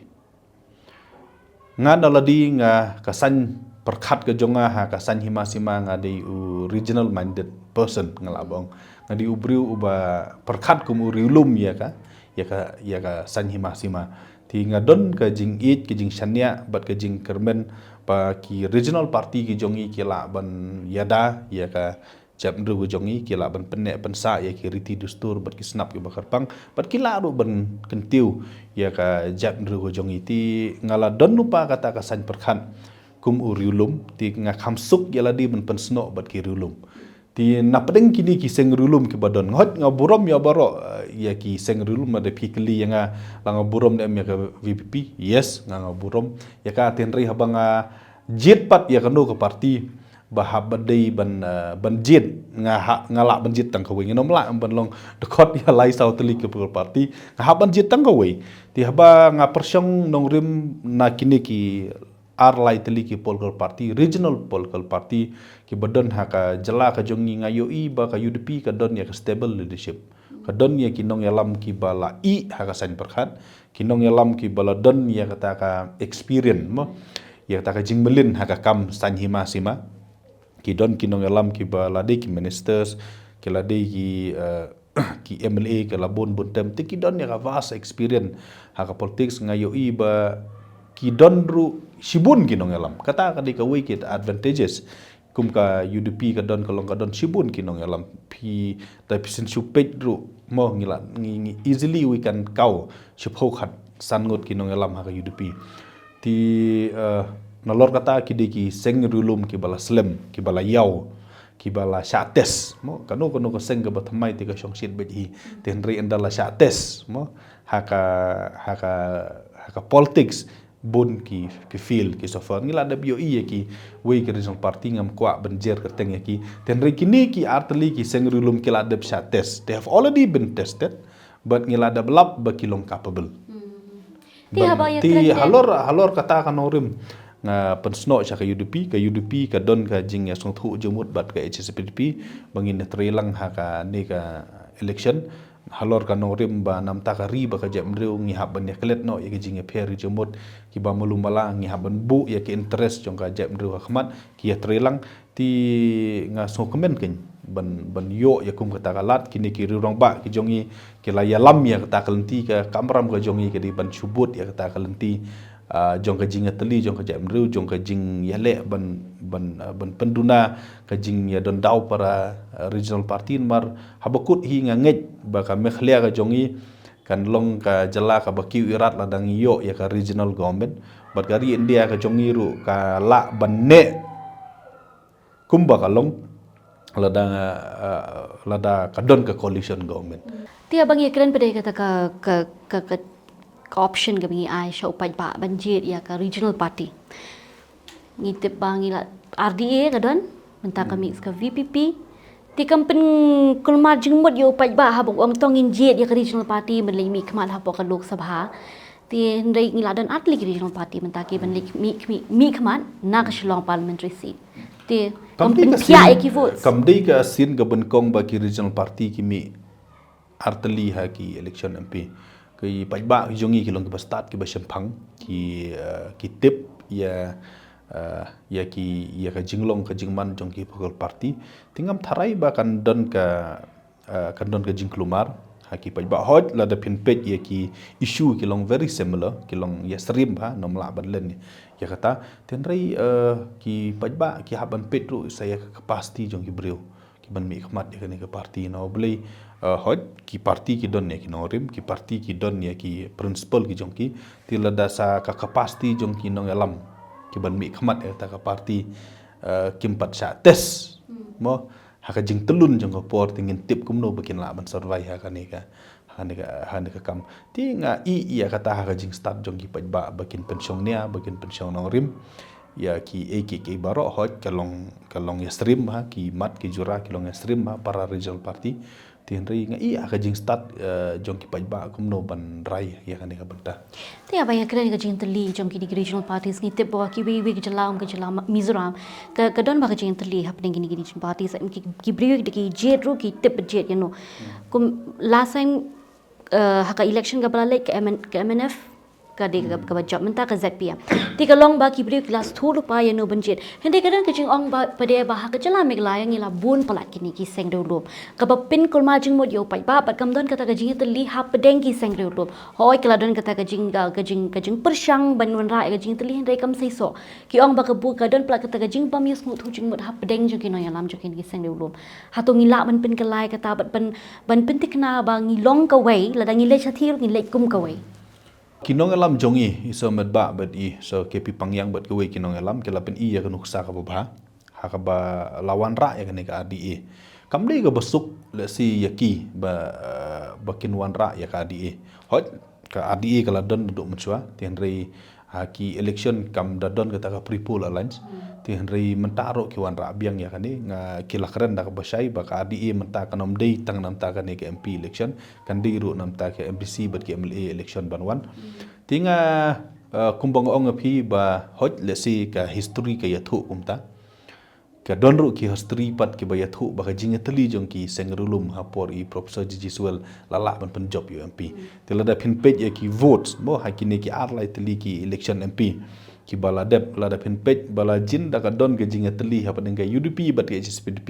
Nga na lade nga ka saiñ pyrkhat ka jong nga ha ka saiñ hima sima nga dei u regional minded person nga lah ban ong. Nga dei u briew uba pyrkhat kum u riewlum ïa ka, ïa ka, ïa ka saiñ hima sima. Te nga don ka jingïeit, ka jingshaniah bad ka jingkyrmen ba ki regional party ki jong ngi ki lah ban ïada ïa ka jaitbynriew ka jong ngi, ki lah ban pynneh pynsah ïa ki riti dustur bad ki snap kiba kyrpang, bad ki lah ruh ban kyntiew ïa ka jaitbynriew ka jong ngi. Te nga la don lypa kata ka saiñ pyrkhat kum u riewlum, te nga kham suk ïa lade ban pynsnoh bad ki riewlum. Te na pdeng kine ki seng riewlum kiba don, nga hooid nga burom ïa baroh, eh, ïa ki seng riewlum. Lada phi kylli ïa nga la nga burom ne em ïa ka V P P, yes, nga, nga burom ïa ka. Te hynrei haba nga jied pat ïa kano ka party, ba hap ba dei ban, eh, ban jied, nga ha, nga lah ban jied tang kawei, ngan ym lah ban long dkhot ïa lai saw tylli ki political party, nga hap ban jied tang kawei. Te haba nga pyrshang nongrim na kine ki ar lai tylli ki political party, regional political party kiba don ha ka jylla ka jong ngi, nga ïohi ba ka U D P ka don ïa ka stable leadership. Ka don ïa ki nongïalam kiba la ïeh ha ka saiñ pyrkhat, ki nongïalam kiba la don ïa kata ka experience mo, ïa kata ka jingmlien ha ka kam saiñ hima sima. Ki don ki nongïalam kiba la dei ki ministers, ki la dei ki, eh, ki M L A, ki la bun bun term, te ki don ïa ka vast experience ha ka politics. Nga ïohi ba ki don ruh shibun ki nongïalam. Kata ka dei kawei ki advantages. Kum ka U D P ka don, ka long ka don shibun ki nongïalam. Phi, da phi shu peit ruh mo, ngi la, ngi, ngi easily we can count shiphew khat san ngut ki nongïalam ha ka U D P. Te, eh, nalor kata ki dei ki seng riewlum kiba la slem, kiba la ïaw. kiba la shah test, mo, kano kano ka seng kaba thymmai te ka shongshit beit hi. Te hynrei ynda la shah test, mo, ha ka, ha ka, ha ka politics, bun ki, ki fail, ki suffer. Ngi la dep ïohi ïa kiwei ki regional party, ngam kwah ban jer kyrteng ïa ki. Te hynrei kine ki artylli ki seng riewlum ki la dep shah test. They have already been tested, but ngi la dep lap ba ki long capable. Te haba ïa kren, halor, halor kata ka nongrim, nga pynsnoh sha ka U D P, ka U D P ka don ka jingïasngewthuh jingmut bad ka H S P D P ba ngin ïatrei lang ha kane ka election. Halor ka nongrim ba namta ka ri bad ka jaitbynriew ngi hap ban ïaklet noh ïa ka jingïapher jingmut, kiba malu mala ngi hap ban buh ïa ka interest jong ka jaitbynriew ha khmat, ki ïatrei lang. Te nga sngewkmen kein ban, ban ïoh ïa kum kata ka lad. Kine ki riewrangbah ki jong ngi ki la ïalam ïa kata ka lynti, ka kamram ka jong ngi ka dei ban shu bud ïa kata ka lynti, ah, jong ka jingïatylli jong ka jaitbynriew, jong ka jingïaleh ban, ban, ah, ban pynduna ka jingïadondaw para, ah, regional party. Namar haba kut hi nga ngeit ba ka Meghalaya ka jong ngi kan long ka jylla kaba kiew irat lada ngi ïoh ïa ka regional government. Bad ka ri India ka jong ngi ruh ka lah ban neh kumba ka long lada, ah, lada ka don ka coalition government. Te haba ngi kren pat ïa kata ka, ka, ka, ka, ka option kaba ngi ai sha u paidbah ban jied ïa ka regional party, ngi tip ba ngi la, R D A ka don, mynta ka mix ka V P P. Te kam pynkulmar jingmut ïa u paidbah haba u ong to ngin jied ïa ka regional party ban leit mihkhmat hapoh ka Lok Sabha. Te hynrei ngi la don artylli ki regional party mynta kiban leit mih, mih, mihkhmat na ka Shillong parliamentary seat. Te kam pynphiah ïa ki votes. Kam dei ka sien kaba nyngkong ba ki regional party ki mih artylli ha ki election M P. Ki paidbah ki jong ngi ki long kiba stad, kiba shemphang, ki, eh, ki tip ïa, eh, ïa ki, ïa ka jinglong ka jingman jong ki political party. Te ngam tharai ba kan don ka, eh, kan don ka jingkulmar ha ki paidbah. Hooid lada phin peit ïa ki issue ki long very similar, ki long ïasyriem bha, ym lah ban len ïa kata. Te hynrei, eh, ki paidbah ki hap ban peit ruh sa ïa ka capacity jong ki briew kiban mihkhmat ïa kane ka party. Na U Blei, eh, hooid ki party ki don ïa ki nongrim, ki party ki don ïa ki principle ki jong ki. Te lada sa ka capacity jong ki nongïalam kiban mihkhmat ïa kata ka party, eh, kim pat shah test, mo, ha ka jingtyllun jong ka por, te ngin tip kumno ba kin lah ban survive ha kane ka, ha kane ka, ha kane ka kam. Te nga ïohi ïa kata ha ka jingstad jong ki paidbah ba kin pynshong nia, ba kin pynshong nongrim ïa kiei kiei baroh. Hooid ka long, ka long ïasyriem ha ki mat ki jura, ki long ïasyriem ha para regional party. Te hynrei nga ïohi ha ka jingstad, eh, jong ki paidbah kumno ban rai ïa kane ka bynta. Te haba ïa kren ka jingtylli jong kine ki regional parties, ngi tip ba kiwei kiwei ki jylla, kum ka jylla Ma-, Mizoram, ka, ka don ba ka jingtylli hapdeng kine ki regional parties. Ki, ki briew ki jied ruh ki tip ba jied ïano. Kum last time, eh, ha ka election kaba la leit ka M N, ka M N F, ka dei ka, kaba jop, mynta ka Z P M. Te ka long ba ki briew ki la sngewthuh lypa ïano ban jied. Hynrei ka don ka jingong ba pat de ba ha ka jylla Meghalaya ngi la bun palat kine ki seng riewlum. Kaba pynkulmar jingmut ïa u paidbah, bad kam don kata ka jingïatylli hapdeng ki seng riewlum. Hooid ka la don kata ka jing, ka, ka jing, ka jingpyrshang ban wanrah ïa ka jingïatylli, hynrei kam seisoh. Ki ong ba ka bun, ka don palat kata ka jingbym ïasngewthuh jingmut hapdeng jong ki nongïalam jong kine ki seng riewlum. Hato ngi lah ban pynkylla ïa kata bad ban, ban pynthikna ba ngi long kawei, lada ngi leit shathie ngi leit kum kawei. Ki nongïalam jong ngi, i Sir Metbah bad i Sir K P Pangïang bad kiwei ki nongïalam ki la pyni ïa ka nuksa kaba bha ha kaba la wanrah ïa kane ka R D A. Kam dei kaba suk lehse ïa ki ba, eh, ba kin wanrah ïa ka R D A. Hooid ka R D A ka la don naduh mynshuwa, te hynrei ha ki election kam da don kata ka pre-poll alliance. Te hynrei mynta ruh ki wanrah biang ïa kane, nga, ki la kren da kaba shai ba ka R D A mynta kam dei tang namta kane ka M P election, kan dei ruh namta ka M D C bad ka M L A election ban wan. Te nga, eh, kumba nga ong ïa phi ba hooid lehse ka history ka ïathuh kumta. Ka don ruh ki history pat kiba ïathuh ba ka jingïatylli jong ki seng riewlum ha por i Professor G G Swell la lah ban pynjop ïa u M P. Te lada phin peit ïa ki votes mo ha kine ki ar lai tylli ki election M P kiba la dep, lada phin peit ba la jin da ka don ka jingïatylli hapdeng ka U D P bad ka H S P D P,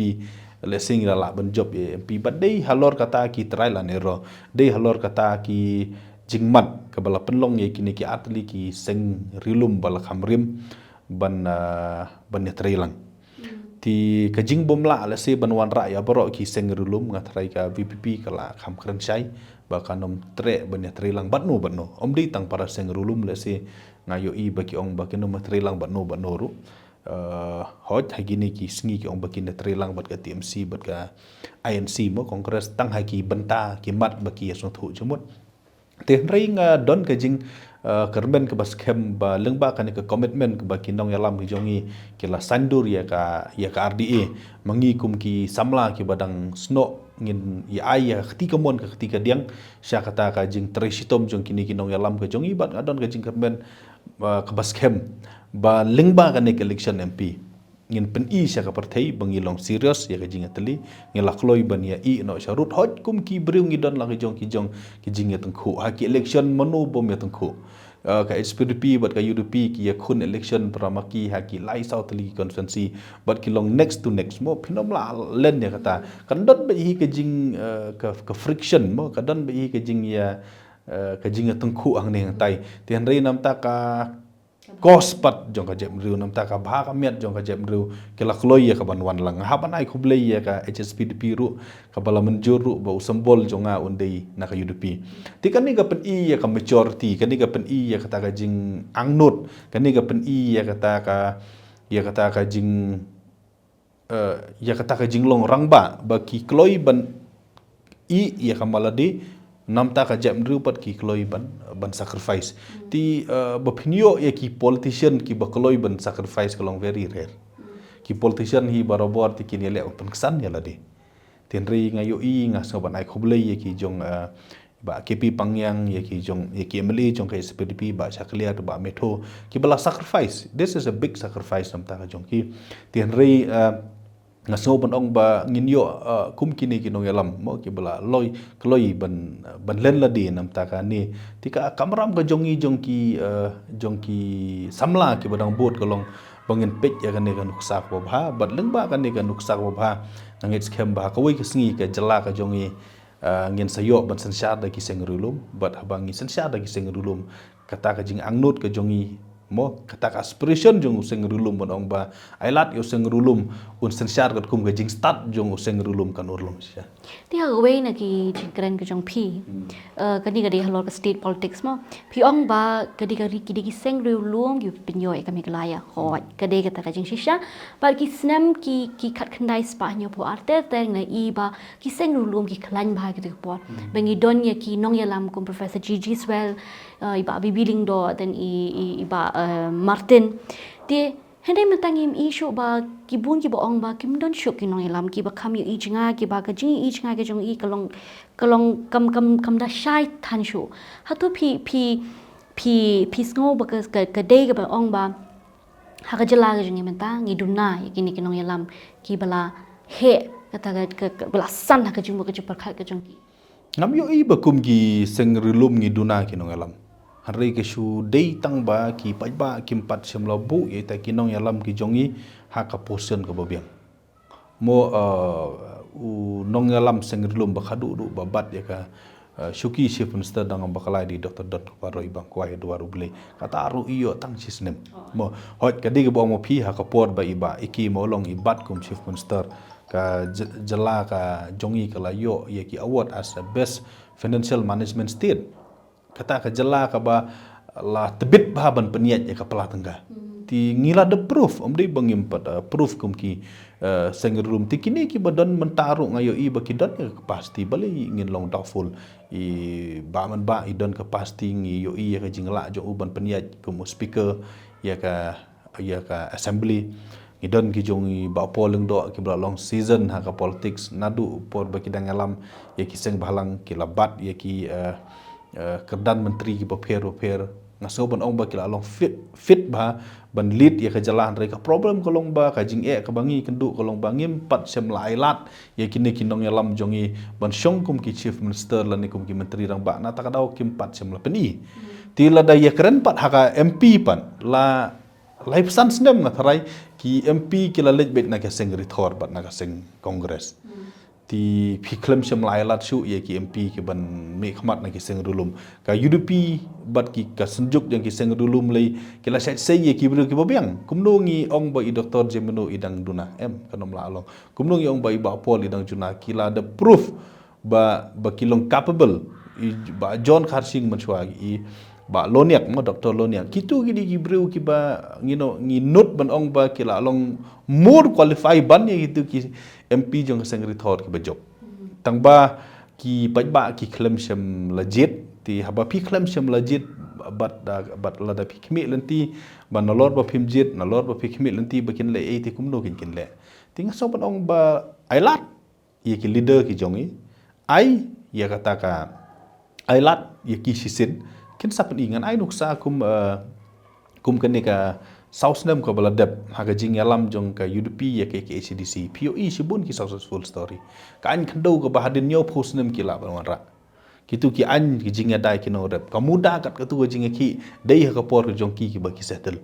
lehse ngi la lah ban jop ïa u M P. Bad dei halor kata ki trial and error, dei halor kata ki jingmad kaba la pynlong ïa kine ki ar tylli ki seng riewlum ba la kham rim ban, ah, ban ïatrei lang. Te ka jingbymlah lehse ban wanrah ïa baroh ki seng riewlum, nga tharai ka V P P ka la kham kren shai ba kan ym treh ban ïatrei lang bad no bad no. Ym dei tang para seng riewlum, lehse nga ïohi ba ki ong ba kin ym ïatrei lang bad no bad no ruh. Uh, hoi ha kine ki sngi ki ong ba kin da trei lang bad ka T M C bad ka I N C mo Congress tang ha ki bynta ki mat ba ki ïa sngewthuh jingmut. Te hynrei nga don ka jing uh, kyrmen kaba skhem ba lyngba kane ka commitment kaba ki nongïalam ki jong ngi ki la saiñdur ïa ka ïa ka R D A. Ma ngi kum ki samla kiba dang snoh ngin ïa ai ïa ka kti kamon ka kti kadiang sha kata ka jingtrei shitom jong kine ki nongïalam ki jong ngi bad nga don ka jingkyrmen uh, kaba skhem ba lyngba kane ka election M P ngin pyni sha ka pyrthei ba ngi long serious ïa ka jingïatylli. Ngi la kloi ban ïa i noh sha rut hoi kum ki briew ngi don la ki jong ki jong ki jingïatyngkhuh ha ki election mano bym ïatyngkhuh. Uh, ka H P D P bad ka U D P ki ïakhun election para ma ki ha ki lai saw tylli ki constituency bad ki long next to next mo phin ym lah len ïa kata. Kan don beit hi ka jing uh, ka, ka friction mo ka don beit hi ka jing ïa uh, ka jingïatyngkhuh hangne hangtai. Te hynrei namta ka kos pat jong ka jaitbynriew namta ka bha ka miat jong ka jaitbynriew ki la kloi ïa ka ban wan lang. Hap ban ai khublei ïa ka H S P D P ruh kaba la mynjur ruh ba u symbol jong nga un dei na ka U D P. Te kane ka pyni ïa ka maturity kane ka pyni ïa kata ka jingangnud kane ka pyni ïa kata ka ïa kata ka jing uh, ïa kata ka jinglong rangbah ba ki kloi ban i ïa ka maladi namta ka jaitbynriew pat ki kloi ban ban sacrifice. Ti uh, ba phin ïoh ïa ki politician kiba kloi ban sacrifice ka long very rare. Ki politician hi barabor ti kin ïaleh ban pynksan ïa lade. Te hynrei nga ïohi nga sngew ban ai khublei ïa ki jong uh, Bah K P Pangiang ïa ki jong ïa ki M L A jong ka H P D P Bah Shakliar Bah Metho kiba la sacrifice. This is a big sacrifice namta ka jong ki. Te hynrei uh, nga sngew ban ong ba ngin ïoh uh, kum kine ki nongïalam mo kiba la loi kloi ban ban len lade namta kane. Te ka kamram ka jong ngi jong ki uh, jong ki samla kiba dang bud ka long ba ngin peit ïa kane ka nuksa kaba bha bad lyngba kane ka nuksa kaba bha. Nga ngeit skhem ba kawei ka sngi ka jylla ka jong ngi uh, ngin sa ïoh ban synshar da ki seng riewlum bad haba ngi synshar da ki seng riewlum kata ka jingangnud ka jong ngi mo kata ka aspiration jong u seng riewlum ban ong ba ai lad ïa u seng riewlum un synshar katkum ka jingstad jong u seng riewlum kan urlum shisha. Te ha kawei na ki jingkren ka jong phi uh, kane ka dei halor ka state politics mo phi ong ba ka dei ka ri ki dei ki seng riewlum ki pynïoh ïa ka Meghalaya hoi ka dei kata ka jingshisha. Bad ki snem ki ki khatkhyndai spah hynñiewphew ar ter ter nga i ba ki seng riewlum ki khlaiñ bha kita ki por. Ba ngi don ïa ki nongïalam kum Professor G G Swell, uh, i Bah B B Lyngdoh, then i i, i Bah uh, Martin. Te hynrei mynta ngim i shuh ba ki bun kiba ong ba kim don shuh ki nongïalam kiba kham ïohi jngai kiba ka jingïohi jngai ka jong i ka long ka long kam kam kam da shai than shuh. Hato phi phi phi phi sngew ba ka ka, ka dei kaba ong ba ha ka jylla ka jong ngi mynta ngi duna ïa kine ki nongïalam kiba la heh kata ka, ka, ka ba la san ha ka jingmut ka jingpyrkhat ka jong ki. Ngam ïohi ba kum ki seng riewlum ngi duna ki nongïalam. Hynrei ka shu dei tang ba ki paidbah kim pat shym la buh ïa ita ki nongïalam ki jong ngi ha ka position kaba biang. Mo uh, u nongïalam seng riewlum ba khadduh duh ba bat ïa ka uh, shuki Chief Minister dang ba kalai di Doctor Donkupar Roy Bangkwai duwar U Blei. Kata ruh ïoh tang shi snem. Mo hoi ka dei kaba ong ma phi ha ka por ba i Bah Icky Mawlong i bat kum Chief Minister ka j- jylla ka jong ngi ka la ïoh ïa ki award as the best financial management state. Kata ka jylla kaba la tbit bha ban pynïaid ïa ka pla tyngka. Ti ngi la da proof, ym dei ba ngim pat uh, proof kum ki uh, seng riewlum ti kine kiba don mynta ruh nga ïohi ba ki don ïa ka capacity balei ngin long doubtful. I Bah Manbah i don capacity ngi ïohi ïa ka jinglah jong u ban pynïaid kum u speaker ïa ka ïa ka assembly. Ngi don ki jong i Bah Paul Lyngdoh kiba la long season ha ka politics naduh por ba ki dang ïalam ïa ki seng bhalang ki la bat ïa ki uh, uh, kyrdan myntri kiba pher ba pher. Nga sngew ban ong ba ki la long fit fit bha ban lead ïa ka jylla hynrei ka problem ka long ba ka jingeh kaba ngi kynduh ka long ba ngim pat shym la ai lad ïa kine ki nongïalam jong ngi ban shong kum ki chief minister lane kum ki myntri rangbah na ta ka daw kim pat shym la pyni. Ti lada ïa kren pat ha ka M P pat la lai phew san snem nga tharai ki M P ki la leit beit na ka seng Rithor bad na ka seng Congress. Ti phi khlem shym la ai lad shuh ïa ki M P ki ban mih khmat na ki seng riewlum. Ka U D P bad ki ka synjuk jong ki seng riewlum lei ki la shait sei ïa ki briew kiba biang. Kumno ngi ong ba i Doctor Jemino i dang duna em kan ym lah long. Kumno ngi ong ba i Bah Paul i dang duna ki la da proof ba ba ki long capable. I Bah John Kharsing mynshuwa i Bah Loniak, mo, Doktor Loniak. Kitu ki dei ki briew kiba, you know, ngi nud ban ong ba ki la long more qualify ban ïa kitu ki M P jong ka seng Ri Thor kiba jop. Tang ba ki paidbah ki khlem shym la jied, te haba phi khlem shym la jied, bad, bad lada phi khmih lynti ba nalor ba phim jied, nalor ba phi khmih lynti ba kin leh ei, te kumno kin kin leh. Te nga sngew ban ong ba ai lad ïa ki leader ki jong ngi, ai ïa kata ka, ai lad ïa ki shisien, kin sa pyni. Ngan ai nuksa kum, eh, kum kane ka saw snem kaba la dep, ha ka jingïalam jong ka U D P ïa ka K H A D C. Phi ïohi shibun ki successful story. Ka aiñ khyndew kaba hadien hynñiewphew snem ki lah ban wanrah. Kitu ki aiñ ki jingïadei ki nongrep. Ka muda kat katu ka jingïakhih, dei ha ka por ka jong ki kiba ki settle.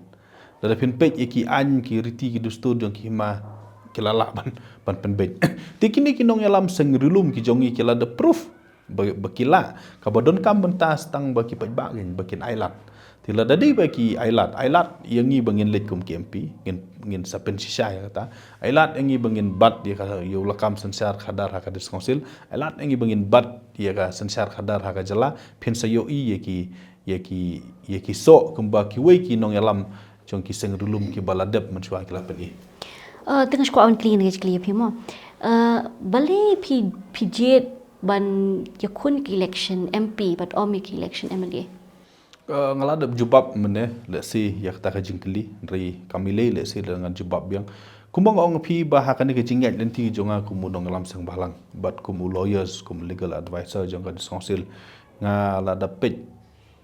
Lada phin peit ïa ki aiñ ki riti ki dustur jong ki hima, ki la lah ban, ban pynbeit. Te kine ki nongïalam seng ri lum ki jong ngi ki la da proof ba, ba ki lah. Kaba donkam mynta sa tang ba ki paidbah kin, ba kin ai lad. Te lada dei ba ki ai lad, ai lad ïa ngi ba ngin leit kum ki M P, ngin, ngin sa pynshisha ïa kata. Ai lad ïa ngi ba ngin bat ïa ka, ïa u lakam synshar khadar ha ka District Council. Ai lad ïa ngi ba ngin bat ïa ka synshar khadar ha ka jylla. Phin sa ïohi ïa ki, ïa ki, ïa ki soh kumba kiwei ki nongïalam jong ki seng ri lum kiba la dep mynshuwa ki la pyni. Eh, te nga shu kwah ban kylli na ka jingkylli ïa phi mo. Eh, balei phi, phi jied ban ïakhun ka election M P bad ym ïa ka election M L A? Eh, nga la dep jubab mynne, lehse ïa kata ka jingkylli, hynrei kam ïaleh, lehse lada ngan jubab biang. Kumba nga ong ïa phi ba ha kane ka jingïaid lynti jong nga kum u nongïalam seng bhalang bad kum u lawyers, kum legal advisor jong ka District Council, nga la da peit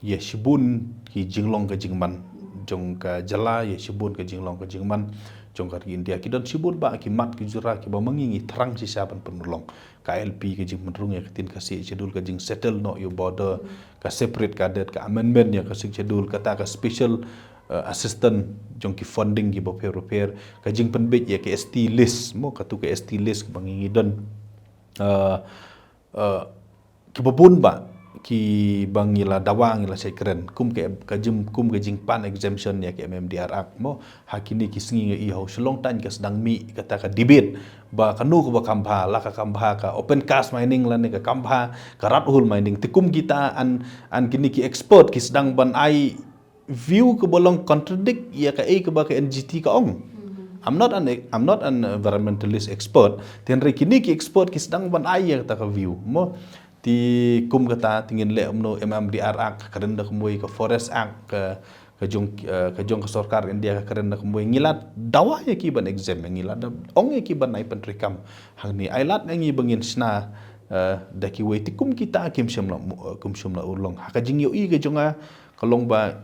ïa shibun ki jinglong ka jingman jong ka jylla, ïa shibun ka jinglong ka jingman jong ka ri India. Ki don shibun bah ki mat ki jura kiba ma ngi ngi thrang shisha ban pynurlong. Ka I L P, ka jingpynrung ïa ka ktien Khasi Schedule, ka jingsettle noh ïa u border, ka separate cadet, ka amendment ïa ka Sixth Schedule, kata ka special, eh, assistance jong ki funding kiba pher ba pher, ka jingpynbeit ïa ka S T list, mo, katu ka S T list kaba ngi ngi don. Eh, eh, kiba bun bah kiba ngi la dawa, ngi la shait kren, kum ka, ka jing, kum ka jingpan exemption ïa ka M M D R Act, mo. Ha kine ki sngi nga ïohi ha u Shillong Times ka sdang mih kata ka debate ba kano kaba kham bha, la ka kham bha ka open cast mining lane ka kham bha ka rat hole mining. Te kum kita an, an kine ki expert ki sdang ban ai view kaba long contradict ïa kaei kaba ka N G T ka ong. I'm not an, I'm not an environmentalist expert. Te hynrei kine ki expert ki sdang ban ai ïa kata ka view, mo. Te kum kata, te ngin leh kumno, M M D R Act ka kren da kumwei, ka Forest Act ka, ka jong, eh, ka jong ka sorkar India ka kren da kumwei. Ngi la dawa ïa ki ban exempt, ngi la da ong ïa ki ban ai pyntreikam. Hangne ai lad ïa ngi ba ngin shna, eh, da kiwei, te kum kita kim shym la mu-, eh, kim shym la urlong. Ha ka jingïohi ka jong nga ka long ba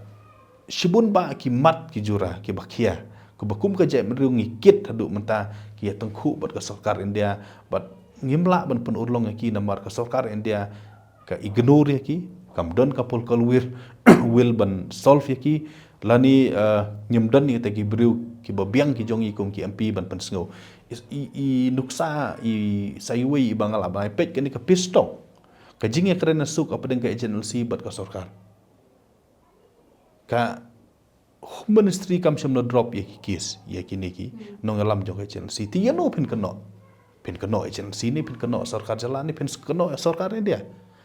shibun bah ki mat ki jura kiba khia, kiba kum ka jaitbynriew ngi kit haduh mynta ki ïa tyngkhuh bad ka sorkar India, bad ngim lah ban pynurlong ïa ki namar ka sorkar India ka ignore ïa ki, kam don ka political will, will ban solve ïa ki, lane, eh, ngim don ïa kita ki briew kiba biang ki jong ngi kum ki M P ban pynsngew. I, i, i nuksa, i sa iwei iba nga lah ban ai peit kane ka peace talk, ka jingïakren na suk hapdeng ka H N L C bad ka sorkar. Ka Home Ministry kam shym la drop ïa ki case ïa kine ki nongïalam jong ka H N L C. Te ïano phin kynnoh? Phin kynnoh H N L C ne phin kynnoh sorkar jylla ne phin kynnoh sorkar India?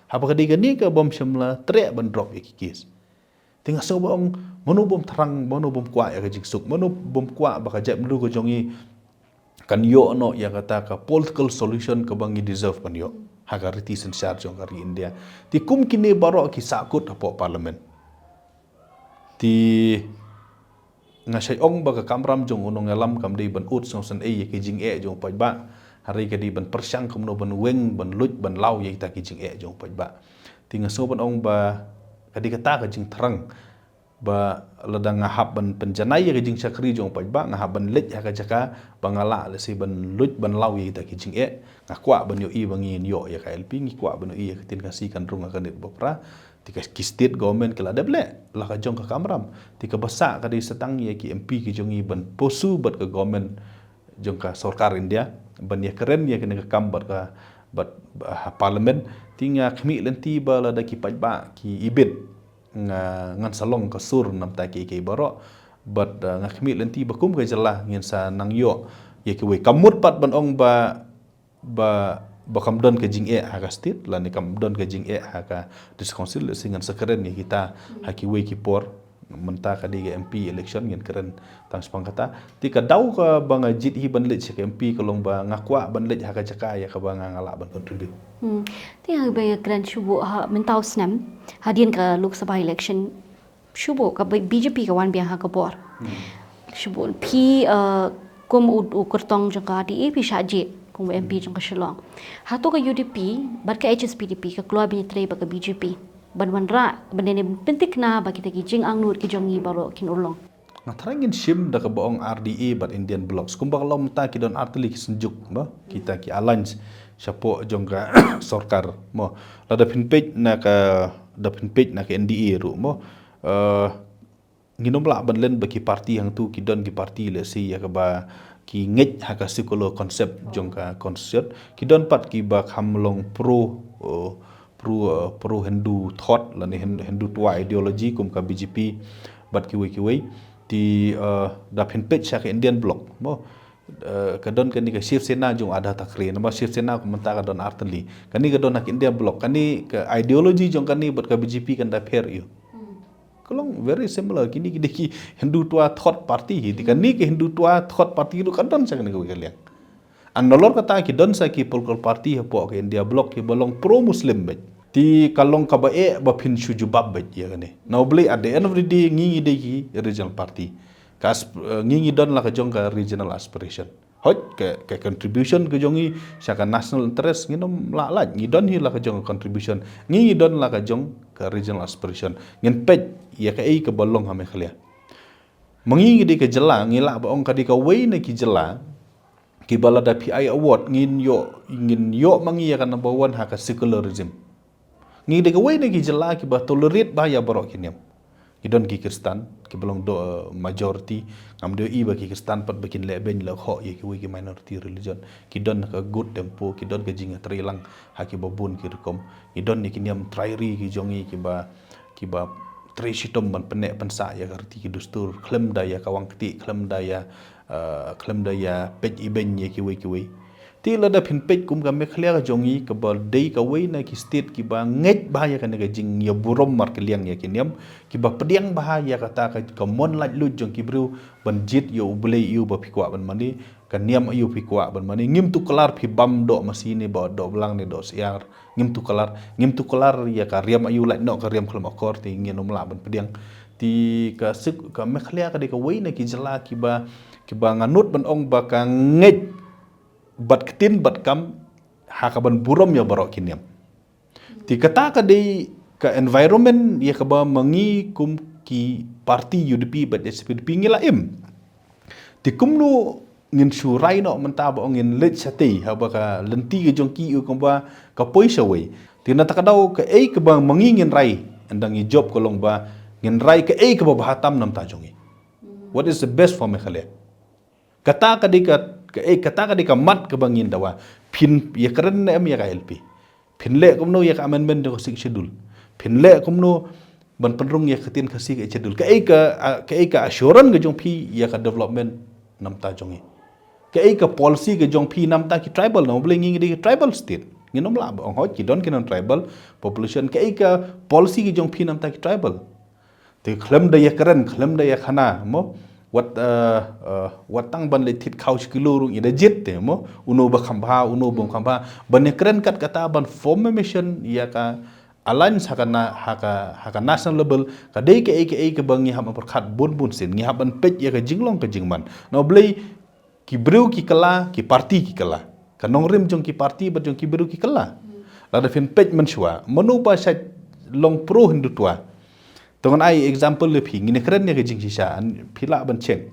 Haba ka dei kane ka bym shym la treh ban drop ïa ki case. Te nga sngew ba ong, mano bym thrang, mano bym kwah ïa ka jingsuk, mano bym kwah ba ka jaitbynriew ka jong ngi kan ïoh noh ïa kata ka political solution kaba ngi deserve ban ïoh ha ka riti synshar jong ka ri India. Te kum kine baroh ki sahkut hapoh Parliament. Te nga shait ong ba ka kamram jong u nongïalam kam dei ban ud sngewsynei ïa ki jingeh jong u paidbah, hynrei ka dei ban pyrshang kumno ban weng, ban luid, ban law ïa kita ki jingeh jong u paidbah. Te nga sngew ban ong ba ka dei kata ka jingthrang ba lada nga hap ban pynjanai ïa ka jingshakri jong u paidbah, nga hap ban leit ha ka jaka ba nga lah lehse ban luid ban law ïa kita ki jingeh. Nga kwah ban ïohi ba ngin ïoh ïa ka I L P, ngi kwah ban ïohi ïa ka ktien Khasi kan rung ha ka net bapra. Te ka ki state government ki la dep leh la ka jong ka kamram. Te kaba sah ka dei sa tang ïa ki M P ki jong ngi ban pursue bad ka government jong ka sorkar India ban ïakren ïa kane ka kam bad ka, bad, ha Parliament. Te nga khmih lynti ba lada ki paidbah ki ibit, nga, ngan sa long ka sur namar kita kiei kiei baroh. Bad, eh, nga khmih lynti ba kum ka jylla ngin sa nang ïoh ïa kiwei. Kam mut pat ban ong ba, ba ba kam don ka jingeh ha ka state, lane kam don ka jingeh ha ka district council, lehse ngan sa kren ïa kita ha kiwei ki por. Mynta ka dei ka M P election, ngin kren tang shaphang kata. Te ka daw kaba nga jied hi ban leit sha ka M P ka long ba nga kwah ban leit ha ka jaka ïa kaba nga, nga lah ban contribute. Hmm. Te haba ïakren shuh ha mynta u snem, hadien ka Lok Sabha election, shuh ka B J P ka wan biang ha ka bor. Shuh phi, uh, kum u, u kyrtong jong ka R D A phi shah jied kum u M P jong ka Shillong. Hato ka U D P bad ka H S P D P ka kloi ban ïatrei bad ka B J P ban wanrah, ban ïa pynthikna ba kita ki jingangnud ki jong ngi baroh kin urlong? Nga tharai ngin shim da kaba ong R D A bad Indian Bloc. Kumba ka long mynta ki don artylli ki synjuk, mo, kita ki alliance shapoh jong ka sorkar, mo. Lada phin peit na ka, da phin peit na ka N D A ruh, mo. Eh, ngin ym lah ban len ba ki parti hangtu ki don ki parti, lehse, ïa kaba ki ngeit ha ka secular concept jong ka constitution. Ki don pat kiba kham long pro, eh, pro, eh, pro Hindu thought lane Hin-, Hindutva ideology kum ka B J P bad kiwei kiwei. Te, eh, da phin peit sha ka Indian Bloc, mo. Eh, ka don kane ka Shiv Sena jong Uddhav Thackeray, namar Shiv Sena kumta ka don artylli. Kane ka don ha ka Indian Bloc, kane ka ideology jong kane bad ka B J P kan da pher ïa u. Ka long very similar, kine ki dei ki Hindutva thought party hi, te kane ka Hindutva thought party ruh ka don sha kane kawei ka liang. Nalor kata ki don sa ki political party hapoh ka India Bloc kiba long pro Muslim beit. Te ka long kaba eh ba phin shu jubab beit ïa kane. Na u Blei, at the end of the day, ngi ngi dei ki regional party. Ka asp-, eh, ngi ngi don la ka jong ka regional aspiration. Hooid, ka, ka contribution ka jong ngi sha ka national interest ngin ym lah lait, ngi don hi la ka jong ka contribution. Ngi ngi don la ka jong ka regional aspiration. Ngin peit ïa kaei kaba long ha Meghalaya. Ma ngi ngi dei ka jylla, ngi lah ba ong ka dei kawei na ki jylla kiba lada phi ai award ngin ïoh, ngin ïoh ma ngi ïa ka number one ha ka secularism. Ngi dei kawei na ki jylla kiba tolerate bha ïa baroh ki niam. Ki don ki Khristan kiba long do, eh, majority. Ngam dei i ba ki Khristan pat ba kin leh beiñ leh khoh ïa kiwei ki minority religion. Ki don ka good tempo, ki don ka jingïatreilang ha kiba bun ki rukom. Ki don ïa ki niam trai ri ki jong ngi kiba, kiba trei shitom ban pynneh pynsah ïa ka riti ki dustur, khlem da ïa ka wang kti, khlem da ïa, eh, khlem da ïa peit ibeiñ ïa kiwei kiwei. Te lada phin peit kum ka Meghalaya ka jong ngi kaba dei kawei na ki state kiba ngeit bha ïa kane ka jingïaburom markylliang ïa ki niam, kiba pdiang bha ïa kata ka, ka mon laitluid jong ki briew ban jied ïa U Blei ïa u ba phi kwah ban mane, ka niam ïa u phi kwah ban mane, ngim tuklar phi bam doh masi ne ba doh blang ne doh syiar, ngim tuklar, ngim tuklar ïa ka riam ïa u lait noh ka riam khlem akor, te ngin ym lah ban pdiang. Te ka sik, ka Meghalaya ka dei kawei na ki jylla kiba, kiba nga nud ban ong ba ka ngeit bad ktien bad kam ha kaban burom ïa baroh ki niam. Te kata ka dei ka environment ïa kaba ma ngi kum ki party U D P bad S P D P ngi la im. Te kumno ngin shu rai noh mynta ba ong ngin leit shatei haba ka lynti ka jong ki ïa u kumba ka poi shawei. Te na kata ka daw kaei kaba ma ngi ngin rai, ynda ngi jop ka long ba ngin rai kaei kaba bha tam na bynta jong ngi. What is the best for Meghalaya? Kata ka dei ka, ka, eh, kata ka dei ka mat kaba ngin dawa. Phin ïakren ne em ïa ka I L P? Phin leh kumno ïa ka amendment jong ka Sixth Schedule? Phin leh kumno ban pynrung ïa ka ktien Khasi ka Eighth Schedule? Kaei ka, ah, kaei ka assurance ka jong phi ïa ka development na bynta jong ngi? Kaei ka policy ka jong phi na bynta ki tribal? Namar balei ngi ngi dei ki tribal state? Ngin ym lah ba ong hooid ki don ki non-tribal population. Kaei ka policy ka jong phi na bynta ki tribal? Te khlem da ïakren, khlem da ïakhana, mo. Wat, eh, eh, wat tang ban leit thied khaw shi kilo ruh ngi da jied te, mo. Uno ba kham bha, uno bym kham bha. Ban ïakren kat kata ban formation ïa ka alliance ha ka na, ha ka, ha ka national level. Ka dei kaei kaei kaba ngi hap ban pyrkhat bun bun sien. Ngi hap ban peit ïa ka jinglong ka jingman. Namar balei ki briew ki kylla, ki party ki kylla. Ka nongrim jong ki party bad jong ki briew ki kylla. Lada phin peit mynshuwa, mano ba shait long pro Hindutva? To ngan ai example ïa phi, ngin ïakren ïa ka jingshisha, phi lah ban check.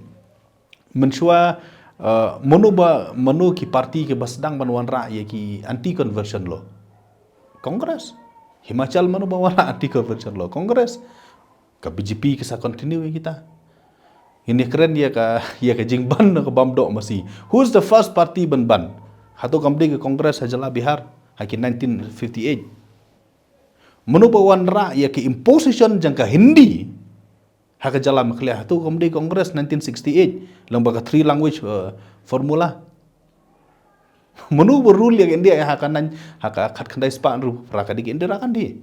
Mynshuwa, eh, mano ba, mano ki party kiba sdang ban wanrah ïa ki anti conversion law? Congress. Himachal mano ba wanrah anti conversion law? Congress. Ka B J P ka sa continue ïa kita. Ngin ïakren ïa ka, ïa ka jingban ka bam doh masi. Who is the first party ban ban? Hato kam dei ka Congress ha jylla Bihar ha ki nineteen fifty-eight? Mano ba wanrah ïa ka imposition jong ka Hindi ha ka jylla Meghalaya? Hato kam dei Congress nineteen sixty-eight, lang ba ka three language, eh, formula? Mano ba rule ïa ka India ha ka nine, ha ka khatkhyndai spah hynriewphew phra? Ka dei ka Indira Gandhi.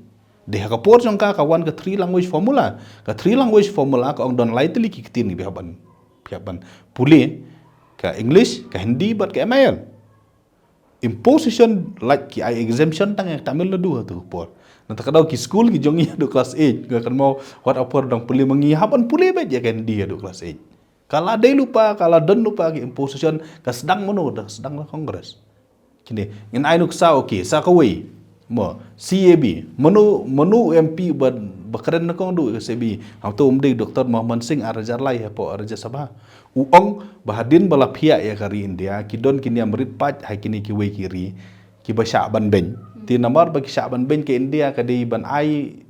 Dei ha ka por jong ka ka wan ka three language formula. Ka three language formula ka ong don lai tylli ki ktien kiba hap ban, hap ban pule, ka English, ka Hindi bad ka M I L. Imposition, like, ki ai exemption tang ïa Tamil Nadu ha tu ka por. Nangta ka dei ki school ki jong ngi haduh class eight, nga kynmaw wat ha por dang pule ma ngi hap ban pule beit ïa ka Hindi haduh class eight. Ka la dei lypa, ka la don lypa ki imposition, ka sdang mano da, ka sdang da Congress. Kine, ngin ai nuksa, okay, sa kawei. Mo, C A B, mano, mano M P ba, ba kren na kong du C A B. Hangto um dei Doctor Manmohan Singh ar hajar lai hapoh Rajya Sabha. U ong ba hadien ba la phiah ïa ka ri India, ki don ki niam rit paid ha kine kiwei ki ri, kiba shah ban beiñ. Te namar ba ki shah ban beiñ, ka India ka dei ban ai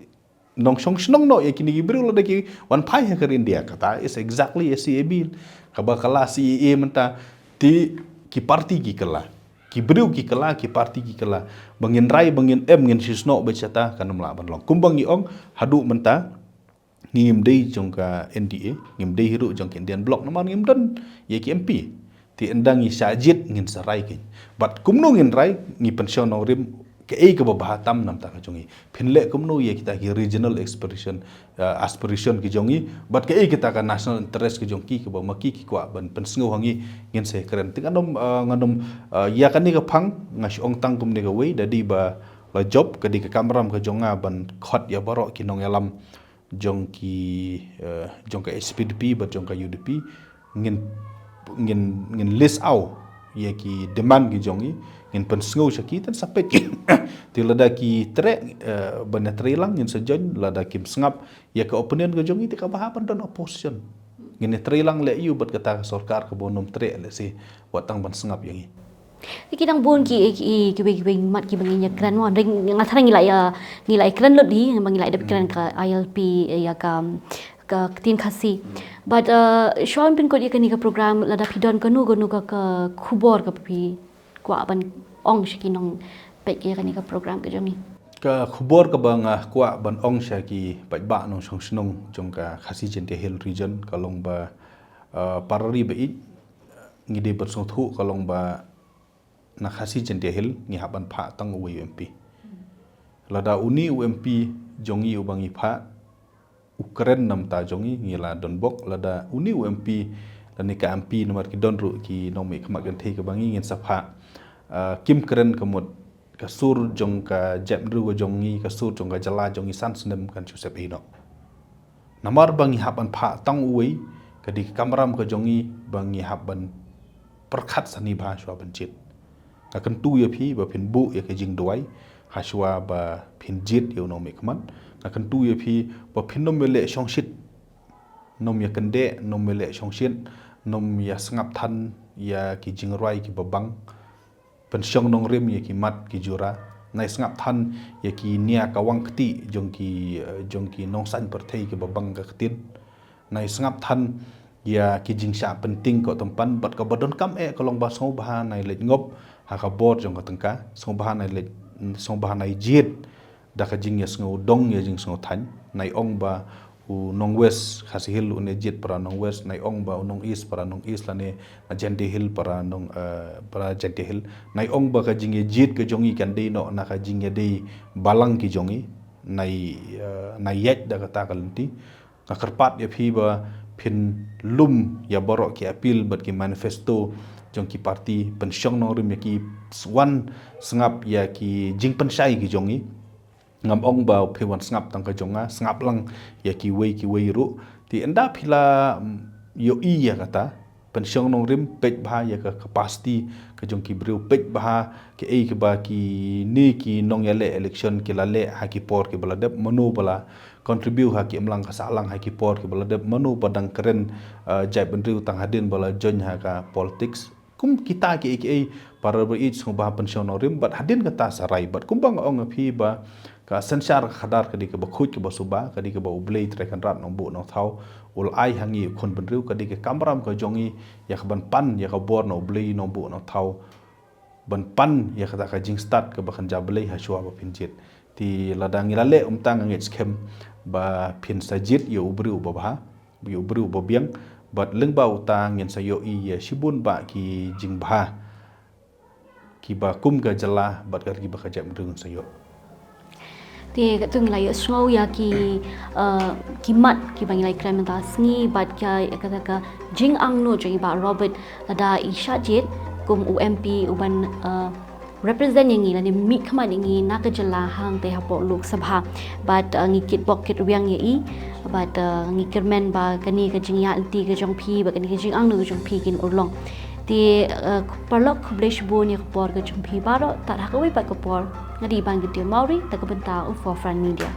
nongshong shnong noh ïa kine ki briew lada ki wan phai ha ka ri India. Kata is exactly ïa C A B, kaba kylla C A A mynta. Te ki party ki kylla, ki briew ki kylla, ki party ki kylla. Ba ngin rai, ba ngin em, ngin shisnoh beit shata, kan ym lah ban long. Kumba ngi ong, haduh mynta ngim dei jong ka N D A, ngim dei hi ruh jong ka Indian Bloc, namar ngim don ïa ki M P. Te ynda ngi shah jied ngin sa rai kein. Bad kumno ngin rai, ngi pynshong nongrim, kaei kaba bha tam namar ka jong ngi. Phin leh kumno ïa kita ki regional expression, uh, aspiration ki jong ngi, bad kaei kita ka national interest ki jong ki, kaba ma ki ki kwah ban pynsngew ha ngi, ngin sa kren. Te ngan ym, uh, ngan ym, uh, ïa kane ka phang, nga shu ong tang kumne kawei, da dei ba la jop, ka dei ka kamram ka jong nga ban khot ïa baroh ki nongïalam jong ki, eh, jong ka H P D P bad jong ka U D P, ngin, ngin, ngin list out ïa ki demand ki jong ngi, ngin pynsngew sha ki, ten sa peit ki. Te lada ki treh, eh, ban ïatrei lang, ngin sa join, lada kim sngap ïa ka opinion ka jong ngi, te kaba hap ban don opposition. Ngin ïatrei lang leh ïa u bad kata ka sorkar kaba nym treh lehse, wat tang ban sngap ïa ngi. Ki dang bun ki, ki, ki, kiwei, kiwei mat kiba ngin ïa kren mo. Hynrei nga tharai ngi la ïa, ngi la ïa kren lut hi, ba ngi la ïa dep kren ka I L P, ïa ka, ka ktien Khasi. But, uh, shuwa ban pynkut ïa kane ka program, lada phi don kano kano ka, ka khubor kaba phi kwah ban ong sha ki nongpeit ïa kane ka program ka jong ngi. Ka khubor kaba nga kwah ban ong sha ki paidbah nongshong shnong jong ka Khasi Jaintia Hills region ka long ba, uh, para ri ba ïeit, ngi dei ban sngewthuh ka long ba na Khasi Jaintia Hills ngi hap ban phah tang uwei u M P. Lada une u M P jong ngi uba ngi phah u kren namar jong ngi, ngi la don bok, lada une u M P lane ka M P namar ki don ruh ki nongmihkhmat kynthei kaba ngi ngin sa phah, ah, kim kren ka mut ka sur jong ka jaitbynriew ka jong ngi, ka sur jong ka jylla jong ngi san snem kan shu sep ei noh. Namar ba ngi hap ban phah tang uwei, ka dei ka kamram ka jong ngi ba ngi hap ban pyrkhat sani bha shuwa ban jied. Nga kyntu ïa phi ba phin buh ïa ka jingduwai ha shuwa ba phin jied ïa u nongmihkhmat. Nga kyntu ïa phi ba phin nym ïa leh shongshit, nym ïa kyndeh, nym ïa leh shongshit, nym ïa sngap than ïa ki jingrwai kiba bang. Pynshong nongrim ïa ki mat ki jura. Nai sngap than ïa ki nia kawang kti jong ki, eh, jong ki nongsan pyrthei kiba bang ka ktien. Nai sngap than ïa ki jingshah pynting ko tympan, bad kaba donkam eh ka long ba sngewbha nai leit ngop ha ka bor jong ka tyngka, sngewbha nai leit, sngewbha nai jied da ka jingïasngew dong ïa jingsngew than. Nai ong ba u nong West Khasi Hills une jied para nong West, nai ong ba u nong East para nong East, lane na Jaintia Hills para nong, eh, para Jaintia Hills. Nai ong ba ka jingïajied ka jong ngi kan dei noh na ka jingïadei balang ki jong ngi. Nai, eh, nai ïaid da kata ka lynti. Nga kyrpad ïa phi ba phin lum ïa baroh ki appeal bad ki manifesto jong ki party, pynshong nongrim ïa ki, wan sngap ïa ki jingpynshai ki jong ngi. Ngam ong ba phi wan sngap tang ka jong nga, sngap lang ïa kiwei kiwei ruh. Te ynda phi la, mm, ïohi ïa kata, pynshong nongrim, peit bha ïa ka capacity ka jong ki briew, peit bha kaei kaba kine ki nongïaleh election ki la leh ha ki por kiba la dep, mano ba la contribute ha ki imlang ka sahlang ha ki por kiba la dep, mano ba dang kren, eh, jaitbynriew tang hadien ba la join ha ka politics. Kum kita kiei kiei, para ba ïeit sngewbha pynshong nongrim, bad hadien kata sa rai, bad kumba nga ong ïa phi ba ka synshar ka khadar ka dei kaba khuid kaba suba, ka dei kaba U Blei Trai Kynrad Nongbuh Nongthaw u la ai ha ngi u khun bynriew, ka dei ka kamram ka jong ngi ïa ka ban pan ïa ka bor na U Blei Nongbuh Nongthaw, ban pan ïa kata ka jingstad kaba kynja Blei ha shuwa ba phin jied. Te lada ngi la leh, kumta nga ngeit skhem ba phin sa jied ïa u briew uba bha, ïa u briew uba biang, bad lyngba uta ngin sa ïohi ïa shibun bah ki jingbha kiba kum ka jylla bad ka ri ba ka jaitbynriew ngin sa ïoh. Te katto ngi la ïohsngew ïa ki, eh, ki mat kiba ngi la kren mynta sngi bad ka, kata ka jingangnud jong i Bah Robert lada i shah jied kum u M P uban, eh, represent ïa ngi lane mihkhmat ïa ngi na ka jylla hangtei hapoh Lok Sabha. Bad, eh, ngi kitbok kitrwiang ïa i bad, eh, ngi kyrmen ba kane ka jingïaid lynti ka jong phi bad kane ka jingangnud ka jong phi kin urlong. Te, eh, paralok, khublei shibun ïa ka por ka jong phi baroh. Tad ha kawei pat ka por, nga dei Bangkitio Mawrie na ka bynta u Forefront Media.